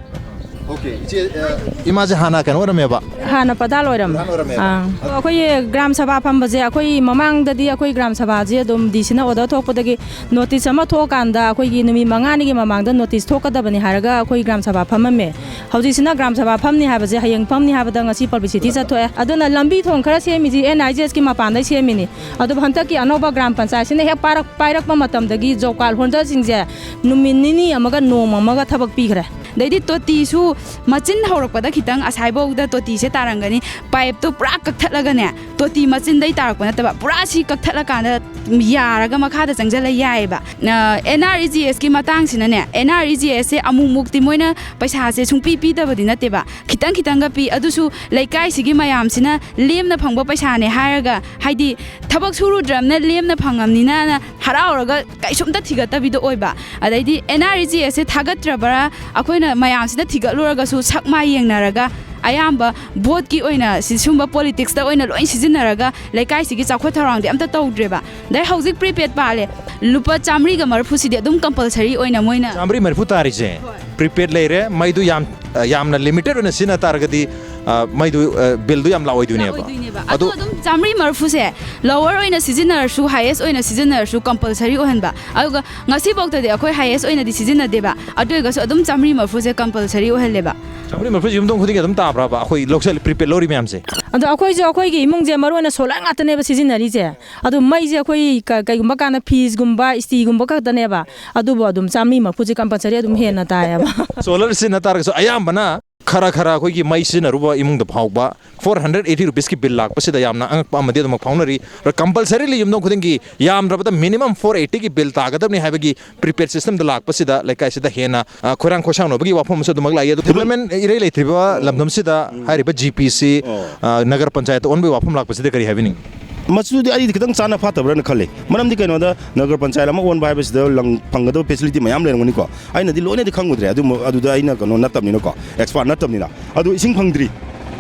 ꯑꯣꯀꯦ, ꯏꯆꯦ, ꯑ, ꯏꯃꯥꯁꯦ ꯍꯥꯟꯅ ꯀꯩꯅꯣ ꯑꯣꯏꯔꯝꯃꯦꯕ? ꯍꯥꯟꯅ ꯄ꯭ꯔꯙꯥꯟ ꯑꯣꯏꯔꯝꯃꯦ꯫ ꯄ꯭ꯔꯙꯥꯟ ꯑꯣꯏꯔꯝꯃꯦꯕ꯫ ꯑꯥ꯫ ꯑꯩꯈꯣꯏꯒꯤ ꯒ꯭ꯔꯥꯝ ꯁꯚꯥ ꯐꯝꯕꯁꯦ, ꯑꯩꯈꯣꯏ ꯃꯃꯥꯡꯗꯗꯤ ꯑꯩꯈꯣꯏ ꯒ꯭ꯔꯥꯝ ꯁꯚꯥꯁꯦ ꯑꯗꯨꯝ ꯗꯤ ꯁꯤꯅ ꯑꯣꯔꯗꯔ ꯊꯣꯛꯄꯗꯒꯤ ꯅꯣꯇꯤꯁ ꯑꯃ ꯊꯣꯛꯑꯀꯥꯟꯗ ꯑꯩꯈꯣꯏꯒꯤ ꯅꯨꯃꯤꯠ ꯃꯉꯥꯅꯤꯒꯤ ꯃꯃꯥꯡꯗ ꯅꯣꯇꯤꯁ ꯊꯣꯛꯀꯗꯕꯅꯤ ꯍꯥꯏꯔꯒ ꯑꯩꯈꯣꯏ ꯒ꯭ꯔꯥꯝ ꯁꯚꯥ ꯐꯝꯃꯝꯃꯦ꯫ ꯍꯧꯖꯤꯛꯁꯤꯅ ꯒ꯭ꯔꯥꯝ ꯁꯚꯥ ꯐꯝꯅꯤ ꯍꯥꯏꯕꯁꯦ ꯍꯌꯦꯡ ꯐꯝꯅꯤ ꯍꯥꯏꯕꯗ ꯉꯁꯤ ꯄꯕ꯭ꯂꯤꯁꯤꯇꯤ ꯆꯠꯊꯣꯛꯑꯦ꯫ ꯑꯗꯨꯅ ꯂꯝꯕꯤ ꯊꯣꯡ ꯈꯔ ꯁꯦꯝꯃꯤꯁꯤ ꯑꯦꯟ ꯑꯥꯏ ꯖꯤ ꯑꯦꯁꯀꯤ ꯃꯄꯥꯟꯗꯩ ꯁꯦꯝꯃꯤꯅꯤ꯫ ꯑꯗꯨꯕꯨ ꯍꯟꯗꯛꯀꯤ ꯑꯅꯧꯕ ꯒ꯭ꯔꯥꯝ ꯄꯟꯆꯥꯌꯠꯁꯤꯅ ꯍꯦꯛ ꯄꯥꯏꯔꯛ-, ꯄꯥꯏꯔꯛꯄ ꯃꯇꯝꯗꯒꯤ ꯖꯣꯕ ꯀꯥꯔꯗ ꯍꯣꯜꯗꯔꯁꯤꯡꯁꯦ ꯅꯨꯃꯤꯠ ꯅꯤꯅꯤ ꯑꯃꯒ ꯅꯣꯡꯃ ꯑꯃꯒ ꯊꯕꯛ ꯄꯤꯈ꯭ꯔꯦ꯫ ꯑꯗꯩꯗꯤ ꯇꯣꯇꯤꯁꯨ ꯃꯆꯤꯟ ꯍꯧꯔꯛꯄꯗ ꯈꯤꯇꯪ ꯑꯁꯥꯏꯐꯧꯗ ꯇꯣꯇꯤꯁꯦ ꯇꯥꯔꯝꯒꯅꯤ, ꯄꯥꯏꯞꯇꯣ ꯄꯨꯔꯥ ꯀꯛꯊꯠꯂꯒꯅꯦ, ꯇꯣꯇꯤ ꯃꯆꯤꯟꯗꯩ ꯇꯥꯔꯛꯄ ꯅꯠꯇꯕ, ꯄꯨꯔꯥ ꯁꯤ ꯀꯛꯊꯠꯂꯀꯥꯟꯗ ꯌꯥꯔꯒ ꯃꯈꯥꯗ ꯆꯪꯁꯤꯜꯂ ꯌꯥꯏꯑꯕ꯫ ꯑ, ꯑꯦꯟ ꯑꯥꯔ ꯏ ꯖꯤ ꯑꯦꯁꯀꯤ ꯃꯇꯥꯡꯁꯤꯅꯅꯦ, ꯑꯦꯟ ꯑꯥꯔ ꯏ ꯖꯤ ꯑꯦꯁꯁꯦ ꯑꯃꯨꯛ ꯃꯨꯛꯇꯤ ꯃꯣꯏꯅ ꯄꯩꯁꯥꯁꯦ ꯁꯨꯡꯄꯤ ꯄꯤꯗꯕꯗꯤ ꯅꯠꯇꯦꯕ, ꯈꯤꯇꯪ ꯈꯤꯇꯪꯒ ꯄꯤ꯫ ꯑꯗꯨꯁꯨ ꯂꯩꯀꯥꯏꯁꯤꯒꯤ ꯃꯌꯥꯝꯁꯤꯅ ꯂꯦꯝꯅ ꯐꯪꯕ ꯄꯩꯁꯥꯅꯦ ꯍꯥꯏꯔꯒ, ꯍꯥꯏꯗꯤ ꯊꯕꯛ ꯁꯨꯔꯨꯗ꯭ꯔꯕꯅ ꯂꯦꯝꯅ ꯐꯪꯉꯝꯅꯤꯅ ꯍꯔꯥꯎꯔꯒ ꯀꯩꯁꯨꯝꯇ ꯊꯤꯒꯠꯇꯕꯤꯗꯣ ꯑꯣꯏꯕ꯫ ꯑꯗꯩꯗꯤ ꯑꯦꯟ ꯑꯥꯔ ꯏ ꯖꯤ ꯑꯦꯁꯁꯦ ꯊꯥꯒꯠꯇ꯭ꯔꯕ꯭ꯔꯥ, ꯑꯩꯈꯣꯏꯅ ꯃꯌꯥꯝꯁꯤꯅ ꯊꯤꯒꯠꯂꯨꯔꯒꯁꯨ ꯁꯛ ꯃꯥꯏ ꯌꯦꯡꯅꯔꯒ ꯑꯌꯥꯝꯕ ꯚꯣꯠꯀꯤ ꯑꯣꯏꯅ ꯁꯤ-, ꯁꯤꯒꯨꯝꯕ ꯄꯣꯂꯤꯇꯤꯛꯁꯇ ꯑꯣꯏꯅ ꯂꯣꯏ ꯁꯤꯖꯤꯟꯅꯔꯒ ꯂꯩꯀꯥꯏꯁꯤꯒꯤ ꯆꯥꯎꯈꯠ ꯊꯧꯔꯥꯡꯗꯤ ꯑꯝꯇ ꯇꯧꯗ꯭ꯔꯦꯕ꯫ ꯑꯗꯩ ꯍꯧꯖꯤꯛ ꯄ꯭ꯔꯤꯄꯦꯗ ꯄꯥꯜꯂꯦ, ꯂꯨꯄꯥ ꯆꯥꯝꯃꯔꯤꯒ ꯃꯔꯤꯐꯨꯁꯤꯗꯤ ꯑꯗꯨꯝ ꯀꯝꯄꯜꯁꯔꯤ ꯑꯣꯏꯅ ꯃꯣꯏꯅ ꯆꯥꯝꯃꯔꯤ ꯃꯔꯤꯐꯨ ꯇꯥꯔꯤꯁꯦ? ꯍꯣꯏ꯫ ꯄ꯭ꯔꯤꯄꯦꯗ ꯂꯩꯔꯦ, ꯃꯩꯗꯨ ꯌꯥꯝ, ꯑ, ꯌꯥꯝꯅ ꯂꯤꯃꯤꯇꯦꯗ ꯑꯣꯏꯅ ꯁꯤꯖꯤꯟꯅ ꯇꯥꯔꯒꯗꯤ ꯑ, ꯃꯩꯗꯨ, ꯑ, ꯕꯤꯜꯗꯨ ꯌꯥꯝ ꯂꯥꯛꯑꯣꯏꯗꯣꯏꯅꯦꯕ꯫ ꯑꯣꯏꯗꯣꯏꯅꯦꯕ꯫ ꯑꯗꯣ ꯑꯗꯣ ꯑꯗꯨꯝ ꯆꯥꯝꯃꯔꯤ ꯃꯔꯐꯨꯁꯦ lower ꯑꯣꯏꯅ ꯁꯤꯖꯤꯟꯅꯔꯁꯨ, highest ꯑꯣꯏꯅ ꯁꯤꯖꯤꯟꯅꯔꯁꯨ, compulsory ꯑꯣꯏꯍꯟꯕ꯫ ꯑꯗꯨꯒ ꯉꯁꯤꯐꯥꯎꯗꯗꯤ ꯑꯩꯈꯣꯏ highest ꯑꯣꯏꯅꯗꯤ ꯁꯤꯖꯤꯟꯅꯗꯦꯕ, ꯑꯗꯨ ꯑꯣꯏꯔꯒꯁꯨ ꯑꯗꯨꯝ ꯆꯥꯝꯃꯔꯤ ꯃꯔꯐꯨꯁꯦ compulsory ꯑꯣꯏꯍꯜꯂꯦꯕ꯫ ꯆꯥꯝꯃꯔꯤ ꯃꯔꯐꯨꯁꯦ ꯌꯨꯝꯊꯣꯡ ꯈꯨꯗꯤꯡꯒꯤ ꯑꯗꯨꯝ ꯇꯥꯕ꯭ꯔꯕ, ꯑꯩꯈꯣꯏ ꯂꯧꯁꯜ prepaid ꯂꯧꯔꯤ ꯃꯌꯥꯝꯁꯦ? ꯑꯗꯣ ꯑꯩꯈꯣꯏꯁꯨ, ꯑꯩꯈꯣꯏꯒꯤ ꯏꯃꯨꯡꯁꯦ ꯃꯔꯨ ꯑꯣꯏꯅ solar ꯉꯥꯛꯇꯅꯦꯕ ꯁꯤꯖꯤꯟꯅꯔꯤꯁꯦ꯫ ꯑꯗꯨ ꯃꯩꯁꯦ ꯑꯩꯈꯣꯏ ꯀ-, ꯀꯩꯒꯨꯝꯕ ꯀꯥꯟꯗ fridgeꯒꯨꯝꯕ, ꯏꯁꯇꯤꯒꯨꯝꯕ ꯈꯛꯇꯅꯦꯕ꯫ ꯑꯗꯨꯕꯨ ꯑꯗꯨꯝ ꯆꯥꯝꯃꯔꯤ ꯃꯔꯐꯨꯁꯦ compulsory ꯑꯗꯨꯝ ꯍꯦꯟꯅ ꯇꯥꯏꯌꯦꯕ꯫ Solar ꯁꯤꯖꯤꯟꯅ ꯇꯥꯔꯒꯁꯨ ꯑꯌꯥꯝꯕꯅ ꯈꯔ ꯈꯔ ꯑꯩꯈꯣꯏꯒꯤ ꯃꯩ ꯁꯤꯖꯤꯟꯅꯔꯨꯕ ꯏꯃꯨꯡꯗ ꯐꯥꯎꯕ four hundred eighty rupeesꯀꯤ ꯕꯤꯜ ꯂꯥꯛꯄꯁꯤꯗ ꯌꯥꯝꯅ ꯑꯉꯛꯄ ꯑꯃꯗꯤ ꯑꯗꯨꯃꯛ ꯐꯥꯎꯅꯔꯤ꯫ Compulsorily ꯌꯨꯝꯊꯣꯡ ꯈꯨꯗꯤꯡꯒꯤ ꯌꯥꯝꯗ꯭ꯔꯕꯗ minimum four eightyꯒꯤ ꯕꯤꯜ ꯇꯥꯒꯗꯕꯅꯤ ꯍꯥꯏꯕꯒꯤ prepaid systemꯗ ꯂꯥꯛꯄꯁꯤꯗ ꯂꯩꯀꯥꯏꯁꯤꯗ ꯍꯦꯟꯅ, ꯑ, ꯈꯣꯏꯔꯥꯡ ꯈꯣꯏꯁꯥꯎꯅꯕꯒꯤ ꯋꯥꯐꯝ ꯑꯃꯁꯨ ꯑꯗꯨꯃꯛ ꯂꯥꯛꯏ꯫ ꯑꯗꯨ development ꯏꯔꯩ ꯂꯩꯇ꯭ꯔꯤꯕ ꯂꯝꯗꯝꯁꯤꯗ ꯍꯥꯏꯔꯤꯕ ꯖꯤ ꯄꯤꯁꯤ, ꯑ, ꯅꯒꯔ ꯄꯟꯆꯥꯌꯠꯇ ꯑꯣꯟꯕꯒꯤ ꯋꯥꯐꯝ ꯂꯥꯛꯄꯁꯤꯗ ꯀꯔꯤ ꯍꯥꯏꯕꯤꯅꯤꯡꯉꯤ? ꯃꯁꯤꯗꯤ ꯑꯩꯗꯤ ꯈꯤꯇꯪ ꯆꯥꯅ ꯐꯥꯠꯇꯕ꯭ꯔꯅ ꯈꯜꯂꯤ꯫ ꯃꯔꯝꯗꯤ ꯀꯩꯅꯣꯗ, ꯅꯒꯔ ꯄꯟꯆꯥꯌꯠ ꯑꯃ ꯑꯣꯟꯕ ꯍꯥꯏꯕꯁꯤꯗ ꯂꯪ ꯐꯪꯒꯗꯕ facility ꯃꯌꯥꯝ ꯂꯩꯔꯝꯒꯅꯤꯀꯣ꯫ ꯑꯩꯅꯗꯤ ꯂꯣꯏꯅꯗꯤ ꯈꯪꯉꯨꯗ꯭ꯔꯦ, ꯑꯗꯨ, ꯑꯗꯨꯗ ꯑꯩꯅ ꯀꯩꯅꯣ ꯅꯠꯇꯕꯅꯤꯅꯀꯣ, expert ꯅꯠꯇꯕꯅꯤꯅ꯫ ꯑꯗꯨ ꯏꯁꯤꯡ ꯐꯪꯗ꯭ꯔꯤ꯫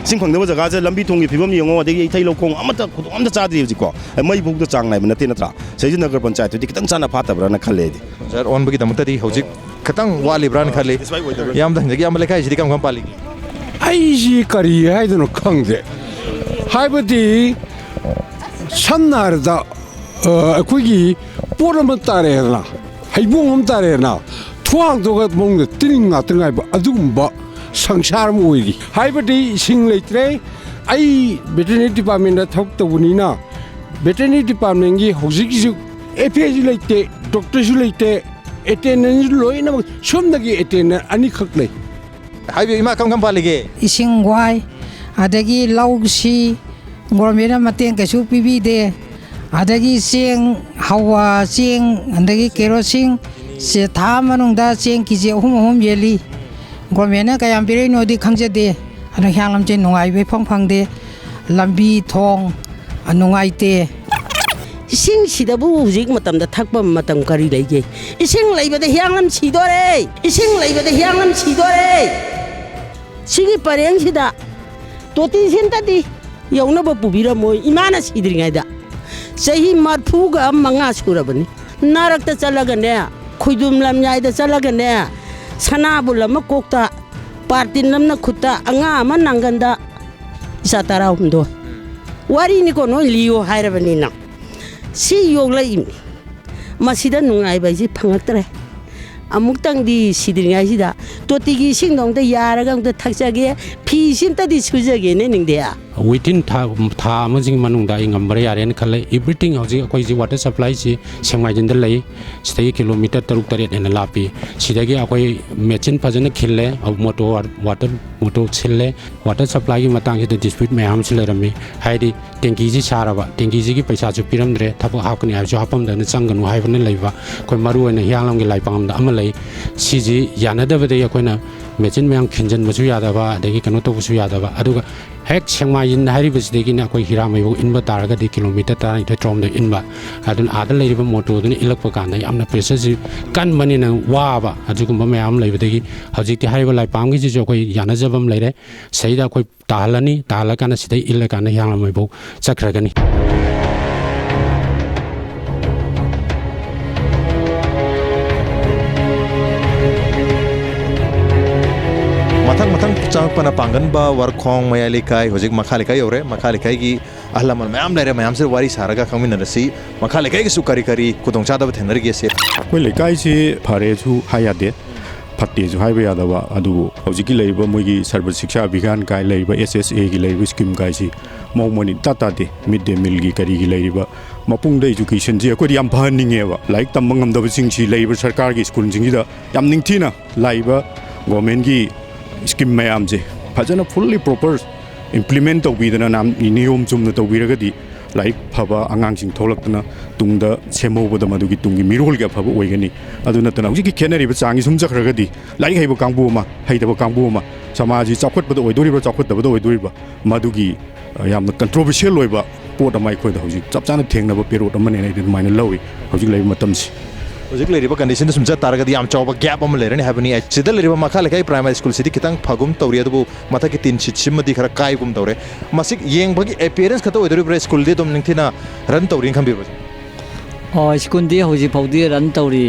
ꯏꯁꯤꯡ ꯐꯪꯗꯕ ꯖꯒꯥꯁꯦ ꯂꯝꯕꯤ ꯊꯣꯡꯒꯤ ꯐꯤꯕꯝ ꯌꯦꯡꯉꯣ, ꯑꯗꯒꯤ ꯏꯊꯩ ꯂꯧꯈꯣꯡ ꯑꯃꯠꯇ, ꯈꯨꯗꯣꯡ ꯑꯝꯇ ꯆꯥꯗ꯭ꯔꯤ ꯍꯧꯖꯤꯛꯀꯣ꯫ ꯃꯩ ꯐꯥꯎꯗ ꯆꯥꯡ ꯅꯥꯏꯕ ꯅꯠꯇꯦ, ꯅꯠꯇ꯭ꯔꯥ? ꯁꯤꯗꯩꯁꯤꯗ ꯅꯒꯔ ꯄꯟꯆꯥꯌꯠꯇꯨꯗꯤ ꯈꯤꯇꯪ ꯆꯥꯅ ꯐꯥꯠꯇꯕ꯭ꯔꯅ ꯈꯜꯂꯦ ꯑꯩꯗꯤ꯫ ꯄꯟꯆꯥꯌꯠ ꯑꯣꯟꯕꯒꯤꯗꯃꯛꯇꯗꯤ ꯍꯧꯖꯤꯛ ꯈꯤꯇꯪ ꯋꯥꯠꯂꯤꯕ꯭ꯔꯥꯅ ꯈꯜꯂꯤ꯫ Satisfy ꯑꯣꯏꯗꯕ꯭ꯔꯥ? ꯏꯌꯥꯝꯕꯗ ꯍꯪꯖꯒꯦ, ꯏꯌꯥꯝꯕ ꯂꯩꯀꯥꯏꯁꯤꯗꯤ ꯀꯔꯝ ꯀꯔꯝ ꯄꯥꯜꯂꯤꯒꯦ? ꯑꯩꯁꯤ ꯀꯔꯤ ꯍꯥꯏꯗꯣꯏꯅꯣ ꯈꯪꯗꯦ꯫ ꯍꯥꯏꯕꯗꯤ ꯁꯝꯅ ꯍꯥꯏꯔꯕꯗ, ꯑ, ꯑꯩꯈꯣꯏꯒꯤ ꯄꯣꯠ ꯑꯃ ꯇꯥꯔꯦꯗꯅ, ꯍꯩꯕꯣꯡ ꯑꯃ ꯇꯥꯔꯦꯗꯅ, ꯊꯣꯡ ꯍꯥꯡꯗꯣꯛꯑꯒ ꯃꯅꯨꯡꯗ ꯇꯤꯟ ꯉꯥꯛꯇ ꯉꯥꯏꯕ ꯑꯗꯨꯒꯨꯝꯕ ꯁꯪꯁꯥꯔ ꯑꯃ ꯑꯣꯏꯔꯤ꯫ ꯍꯥꯏꯕꯗꯤ ꯏꯁꯤꯡ ꯂꯩꯇ꯭ꯔꯦ꯫ ꯑꯩ veterinary departmentꯇ ꯊꯕꯛ ꯇꯧꯕꯅꯤꯅ veterinary departmentꯀꯤ ꯍꯧꯖꯤꯛ ꯍꯧꯖꯤꯛ F Aꯁꯨ ꯂꯩꯇꯦ, doctorꯁꯨ ꯂꯩꯇꯦ, attendantꯁꯨ ꯂꯣꯏꯅꯃꯛ ꯁꯣꯝꯗꯒꯤ attendant ꯑꯅꯤꯈꯛ ꯂꯩ꯫ ꯍꯥꯏꯕꯤꯌꯨ ꯏꯃꯥ, ꯀꯔꯝ ꯀꯔꯝ ꯄꯥꯜꯂꯤꯒꯦ? ꯏꯁꯤꯡ ꯋꯥꯏ, ꯑꯗꯒꯤ ꯂꯧꯁꯤ ꯒꯣꯔꯃꯦꯟꯅ ꯃꯇꯦꯡ ꯀꯩꯁꯨ ꯄꯤꯕꯤꯗꯦ, ꯑꯗꯒꯤ ꯆꯦꯡ, ꯍꯋꯥ ꯆꯦꯡ, ꯑꯗꯒꯤ ꯀꯦꯔꯣꯁꯤꯟ, ꯁꯦ ꯊꯥ ꯃꯅꯨꯡꯗ ꯆꯦꯡ ꯀꯦ ꯖꯤ ꯑꯍꯨꯝ ꯑꯍꯨꯝ ꯌꯦꯜꯂꯤ꯫ ꯒꯣꯔꯃꯦꯟꯅ ꯀꯌꯥꯝ ꯄꯤꯔꯛꯏꯅꯣꯗꯤ ꯈꯪꯖꯗꯦ, ꯑꯗꯣ ꯍꯤꯌꯥꯡ ꯂꯝꯖꯦꯟ ꯅꯨꯡꯉꯥꯏꯕ ꯏꯐꯪ ꯐꯪꯗꯦ, ꯂꯝꯕꯤ ꯊꯣꯡ ꯅꯨꯡꯉꯥꯏꯇꯦ꯫ ꯏꯁꯤꯡꯁꯤꯗꯕꯨ ꯍꯧꯖꯤꯛ ꯃꯇꯝꯗ ꯊꯛꯄ ꯃꯇꯝ ꯀꯔꯤ ꯂꯩꯒꯦ? ꯏꯁꯤꯡ ꯂꯩꯕꯗ ꯍꯤꯌꯥꯡꯂꯝ ꯁꯤꯗꯣꯔꯦ꯫ ꯏꯁꯤꯡ ꯂꯩꯕꯗ ꯍꯤꯌꯥꯡꯂꯝ ꯁꯤꯗꯣꯔꯦ꯫ ꯁꯤꯒꯤ ꯄꯔꯦꯡꯁꯤꯗ ꯇꯣꯇꯤ ꯁꯤꯟꯇꯗꯤ ꯌꯧꯅꯕ ꯄꯨꯕꯤꯔꯝꯃꯣꯏ꯫ ꯏꯃꯥꯅ ꯁꯤꯗ꯭ꯔꯤꯉꯩꯗ ꯆꯍꯤ ꯃꯔꯐꯨꯒ ꯃꯉꯥ ꯁꯨꯔꯕꯅꯤ꯫ ꯅꯥꯔꯛꯇ ꯆꯠꯂꯒꯅꯦ, ꯈꯣꯏꯗꯨꯝ ꯂꯝꯌꯥꯏꯗ ꯆꯠꯂꯒꯅꯦ, ꯁꯅꯥꯕꯨꯜ ꯑꯃ ꯀꯣꯛꯇ ꯕꯥꯔꯇꯤꯟ ꯑꯃꯅ ꯈꯨꯠꯇ, ꯑꯉꯥꯡ ꯑꯃ ꯅꯪꯒꯟꯗ, ꯏꯆꯥ ꯇꯔꯥꯍꯨꯝꯗꯣꯏ꯫ ꯋꯥꯔꯤꯅꯤꯀꯣ, ꯅꯣꯏ ꯂꯤꯌꯣ ꯍꯥꯏꯔꯕꯅꯤꯅ꯫ ꯁꯤ ꯌꯣꯛꯂꯛꯏ꯫ ꯃꯁꯤꯗ ꯅꯨꯡꯉꯥꯏꯕ ꯍꯥꯏꯁꯤ ꯐꯪꯉꯛꯇ꯭ꯔꯦ꯫ ꯑꯃꯨꯛꯇꯪꯗꯤ ꯁꯤꯗ꯭ꯔꯤꯉꯩꯁꯤꯗ ꯇꯣꯇꯤꯒꯤ ꯏꯁꯤꯡꯗꯣ ꯑꯝꯇ ꯌꯥꯔꯒ ꯑꯝꯇ ꯊꯛꯆꯒꯦ, ꯐꯤꯁꯤ ꯑꯝꯇꯗꯤ ꯁꯨꯖꯒꯦꯅꯦ ꯅꯤꯡꯗꯦ꯫ Within ꯊꯥ, ꯊꯥ ꯑꯃꯁꯤꯒꯤ ꯃꯅꯨꯡꯗ ꯑꯩ ꯉꯝꯕ꯭ꯔꯥ ꯌꯥꯔꯦꯅ ꯈꯜꯂꯦ꯫ Everything ꯍꯧꯖꯤꯛ ꯑꯩꯈꯣꯏꯁꯤ water supply ꯁꯤ ꯁꯦꯡꯃꯥꯏꯖꯤꯟꯗ ꯂꯩ꯫ ꯁꯤꯗꯒꯤ kilometre ꯇꯔꯨꯛ ꯇꯔꯦꯠ ꯍꯦꯟꯅ ꯂꯥꯞꯄꯤ꯫ ꯁꯤꯗꯒꯤ ꯑꯩꯈꯣꯏ ꯃꯦꯆꯤꯟ ꯐꯖꯅ ꯈꯤꯜꯂꯦ, motor, water motor ꯁꯤꯜꯂꯦ꯫ Water supply ꯒꯤ ꯃꯇꯥꯡꯁꯤꯗ dispute ꯃꯌꯥꯝ ꯑꯃꯁꯨ ꯂꯩꯔꯝꯃꯤ꯫ ꯍꯥꯏꯗꯤ ꯇꯦꯡꯀꯤꯁꯤ ꯁꯥꯔꯕ, ꯇꯦꯡꯀꯤꯁꯤꯒꯤ ꯄꯩꯁꯥꯁꯨ ꯄꯤꯔꯝꯗ꯭ꯔꯦ, ꯊꯕꯛ ꯍꯥꯞꯀꯅꯤ ꯍꯥꯏꯕꯁꯨ ꯍꯥꯞꯄꯝꯗꯅ ꯆꯪꯒꯅꯨ ꯍꯥꯏꯕꯅ ꯂꯩꯕ꯫ ꯑꯩꯈꯣꯏ ꯃꯔꯨ ꯑꯣꯏꯅ ꯍꯤꯌꯥꯡꯂꯝꯒꯤ ꯂꯥꯏꯄꯥꯛꯂꯝꯗ ꯑꯃ ꯂꯩ꯫ ꯁꯤꯁꯤ ꯌꯥꯅꯗꯕꯗꯒꯤ ꯑꯩꯈꯣꯏꯅ ꯃꯦꯆꯤꯟ ꯃꯌꯥꯝ ꯈꯤꯟꯖꯤꯟꯕꯁꯨ ꯌꯥꯗꯕ, ꯑꯗꯒꯤ ꯀꯩꯅꯣ ꯇꯧꯕꯁꯨ ꯌꯥꯗꯕ꯫ ꯑꯗꯨꯒ ꯍꯦꯛ ꯁꯦꯡꯃꯥꯏꯖꯤꯟ ꯍꯥꯏꯔꯤꯕꯁꯤꯗꯒꯤꯅ ꯑꯩꯈꯣꯏ ꯍꯤꯔꯥꯃꯩꯐꯥꯎ ꯏꯟꯕ ꯇꯥꯔꯒꯗꯤ kilometre ꯇꯔꯥꯅꯤꯊꯣꯏ ꯇꯔꯥꯍꯨꯝꯗꯣꯏ ꯏꯟꯕ꯫ ꯑꯗꯨꯅ ꯑꯥꯗ ꯂꯩꯔꯤꯕ motor ꯗꯨꯅ ꯏꯜꯂꯛꯄ ꯀꯥꯟꯗ ꯌꯥꯝꯅ pressure ꯁꯤ ꯀꯟꯕꯅꯤꯅ ꯋꯥꯕ, ꯑꯗꯨꯒꯨꯝꯕ ꯃꯌꯥꯝ ꯑꯃ ꯂꯩꯕꯗꯒꯤ ꯍꯧꯖꯤꯛꯇꯤ ꯍꯥꯏꯔꯤꯕ ꯂꯥꯏꯄꯥꯛꯂꯝꯒꯤꯁꯤꯁꯨ ꯑꯩꯈꯣꯏ ꯌꯥꯅꯖꯕ ꯑꯃ ꯂꯩꯔꯦ꯫ ꯁꯤꯗꯩꯗ ꯑꯩꯈꯣꯏ ꯇꯥꯍꯜꯂꯅꯤ, ꯇꯥꯍꯜꯂꯀꯥꯟꯗ ꯁꯤꯗꯩ ꯏꯜꯂꯀꯥꯟꯗ ꯍꯤꯌꯥꯡꯂꯝꯃꯩꯐꯥꯎ ꯆꯠꯈ꯭ꯔꯒꯅꯤ꯫ ꯃꯊꯪ ꯃꯊꯪ ꯆꯪꯉꯛꯄꯅ ꯄꯥꯡꯒꯟꯕ, ꯋꯥꯔꯈꯣꯡ, ꯃꯌꯥꯏ ꯂꯩꯀꯥꯏ, ꯍꯧꯖꯤꯛ ꯃꯈꯥ ꯂꯩꯀꯥꯏ ꯌꯧꯔꯦ꯫ ꯃꯈꯥ ꯂꯩꯀꯥꯏꯒꯤ ꯑꯍꯜ ꯂꯃꯟ ꯃꯌꯥꯝ ꯂꯩꯔꯦ, ꯃꯌꯥꯝꯁꯤꯗ ꯋꯥꯔꯤ ꯁꯥꯔꯒ ꯈꯪꯃꯤꯟꯅꯔꯁꯤ꯫ ꯃꯈꯥ ꯂꯩꯀꯥꯏꯒꯤꯁꯨ ꯀꯔꯤ ꯀꯔꯤ ꯈꯨꯗꯣꯡꯆꯥꯗꯕ ꯊꯦꯡꯅꯔꯤꯒꯦ ꯁꯦ꯫ ꯑꯩꯈꯣꯏ ꯂꯩꯀꯥꯏꯁꯤ ꯐꯔꯦꯁꯨ ꯍꯥꯏ ꯌꯥꯗꯦ, ꯐꯠꯇꯦꯁꯨ ꯍꯥꯏꯕ ꯌꯥꯗꯕ꯫ ꯑꯗꯨꯕꯨ ꯍꯧꯖꯤꯛꯀꯤ ꯂꯩꯔꯤꯕ ꯃꯣꯏꯒꯤ ꯁꯔꯕ ꯁꯤꯛꯁꯥ ꯑꯚꯤꯌꯥꯟ ꯀꯥꯏ ꯂꯩꯔꯤꯕ, S S A ꯒꯤ ꯂꯩꯔꯤꯕ scheme ꯀꯥꯏꯁꯤ ꯃꯑꯣꯡ ꯃꯔꯤꯟ ꯏꯇꯥ ꯇꯥꯗꯦ꯫ Mid day meal ꯒꯤ ꯀꯔꯤꯒꯤ ꯂꯩꯔꯤꯕ ꯃꯄꯨꯡꯗ education ꯁꯤ ꯑꯩꯈꯣꯏꯗꯤ ꯌꯥꯝ ꯐꯍꯟꯅꯤꯡꯉꯦꯕ꯫ ꯂꯥꯏꯔꯤꯛ ꯇꯝꯕ ꯉꯝꯗꯕꯁꯤꯡꯁꯤ ꯂꯩꯔꯤꯕ ꯁꯔꯀꯥꯔꯒꯤ school ꯁꯤꯡꯁꯤꯗ ꯌꯥꯝ ꯅꯤꯡꯊꯤꯅ ꯂꯥꯛꯏꯕ government ꯀꯤ scheme ꯃꯌꯥꯝꯁꯦ ꯐꯖꯅ fully proper implement ꯇꯧꯕꯤꯗꯅ, ꯅꯥꯝ-, ꯅꯤꯌꯣꯝ ꯆꯨꯝꯅ ꯇꯧꯕꯤꯔꯒꯗꯤ ꯂꯥꯏꯔꯤꯛ ꯐꯕ ꯑꯉꯥꯡꯁꯤꯡ ꯊꯣꯛꯂꯛꯇꯅ ꯇꯨꯡꯗ ꯁꯦꯝꯍꯧꯕꯗ ꯃꯗꯨꯒꯤ ꯇꯨꯡꯒꯤ ꯃꯤꯔꯣꯜꯒꯤ ꯑꯐꯕ ꯑꯣꯏꯒꯅꯤ꯫ ꯑꯗꯨ ꯅꯠꯇꯅ ꯍꯧꯖꯤꯛꯀꯤ ꯈꯦꯠꯅꯔꯤꯕ ꯆꯥꯡꯁꯤ ꯁꯨꯝ ꯆꯠꯈ꯭ꯔꯒꯗꯤ ꯂꯥꯏꯔꯤꯛ ꯍꯩꯕ ꯀꯥꯡꯕꯨ ꯑꯃ, ꯍꯩꯇꯕ ꯀꯥꯡꯕꯨ ꯑꯃ, ꯁꯃꯥꯖꯁꯤ ꯆꯥꯎꯈꯠꯄꯗ ꯑꯣꯏꯗꯣꯔꯤꯕ꯭ꯔꯥ, ꯆꯥꯎꯈꯠꯇꯕꯗ ꯑꯣꯏꯗꯣꯔꯤꯕ꯭ꯔꯥ, ꯃꯗꯨꯒꯤ, ꯑ, ꯌꯥꯝꯅ controversial ꯑꯣꯏꯕ ꯄꯣꯠ ꯑꯃ ꯑꯩꯈꯣꯏꯗ ꯍꯧꯖꯤꯛ ꯆꯞ ꯆꯥꯅ ꯊꯦꯡꯅꯕ ꯄꯦꯔꯣꯠ ꯑꯃꯅꯦꯅ ꯑꯩꯗꯤ ꯑꯗꯨꯃꯥꯏꯅ ꯂꯧꯏ ꯍꯧꯖꯤꯛ ꯂꯩꯔꯤꯕ ꯃꯇꯝꯁꯤ꯫ ꯍꯧꯖꯤꯛ ꯂꯩꯔꯤꯕ condition ꯗ ꯁꯨꯝ ꯆꯠ ꯇꯥꯔꯒꯗꯤ ꯌꯥꯝ ꯆꯥꯎꯕ gap ꯑꯃ ꯂꯩꯔꯅꯤ ꯍꯥꯏꯕꯅꯤ꯫ ꯑꯩ ꯁꯤꯗ ꯂꯩꯔꯤꯕ ꯃꯈꯥ ꯂꯩꯀꯥꯏ primary school ꯁꯤꯗꯤ ꯈꯤꯇꯪ ꯐꯒꯨꯝ ꯇꯧꯔꯤ, ꯑꯗꯨꯕꯨ ꯃꯊꯛꯀꯤ ꯇꯤꯟ ꯁꯤꯠꯁꯤꯃꯗꯤ ꯈꯔ ꯀꯥꯏꯒꯨꯝ ꯇꯧꯔꯦ꯫ ꯃꯁꯤ ꯌꯦꯡꯕꯒꯤ appearance ꯈꯛꯇ ꯑꯣꯏꯗꯣꯔꯤꯕ꯭ꯔꯥ? School ꯗꯤ ꯑꯗꯨꯝ ꯅꯤꯡꯊꯤꯅ run ꯇꯧꯔꯤꯅ ꯈꯟꯕꯤꯕ꯭ꯔꯥ? ꯑꯣ, school ꯗꯤ ꯍꯧꯖꯤꯛ ꯐꯥꯎꯗꯤ run ꯇꯧꯔꯤ꯫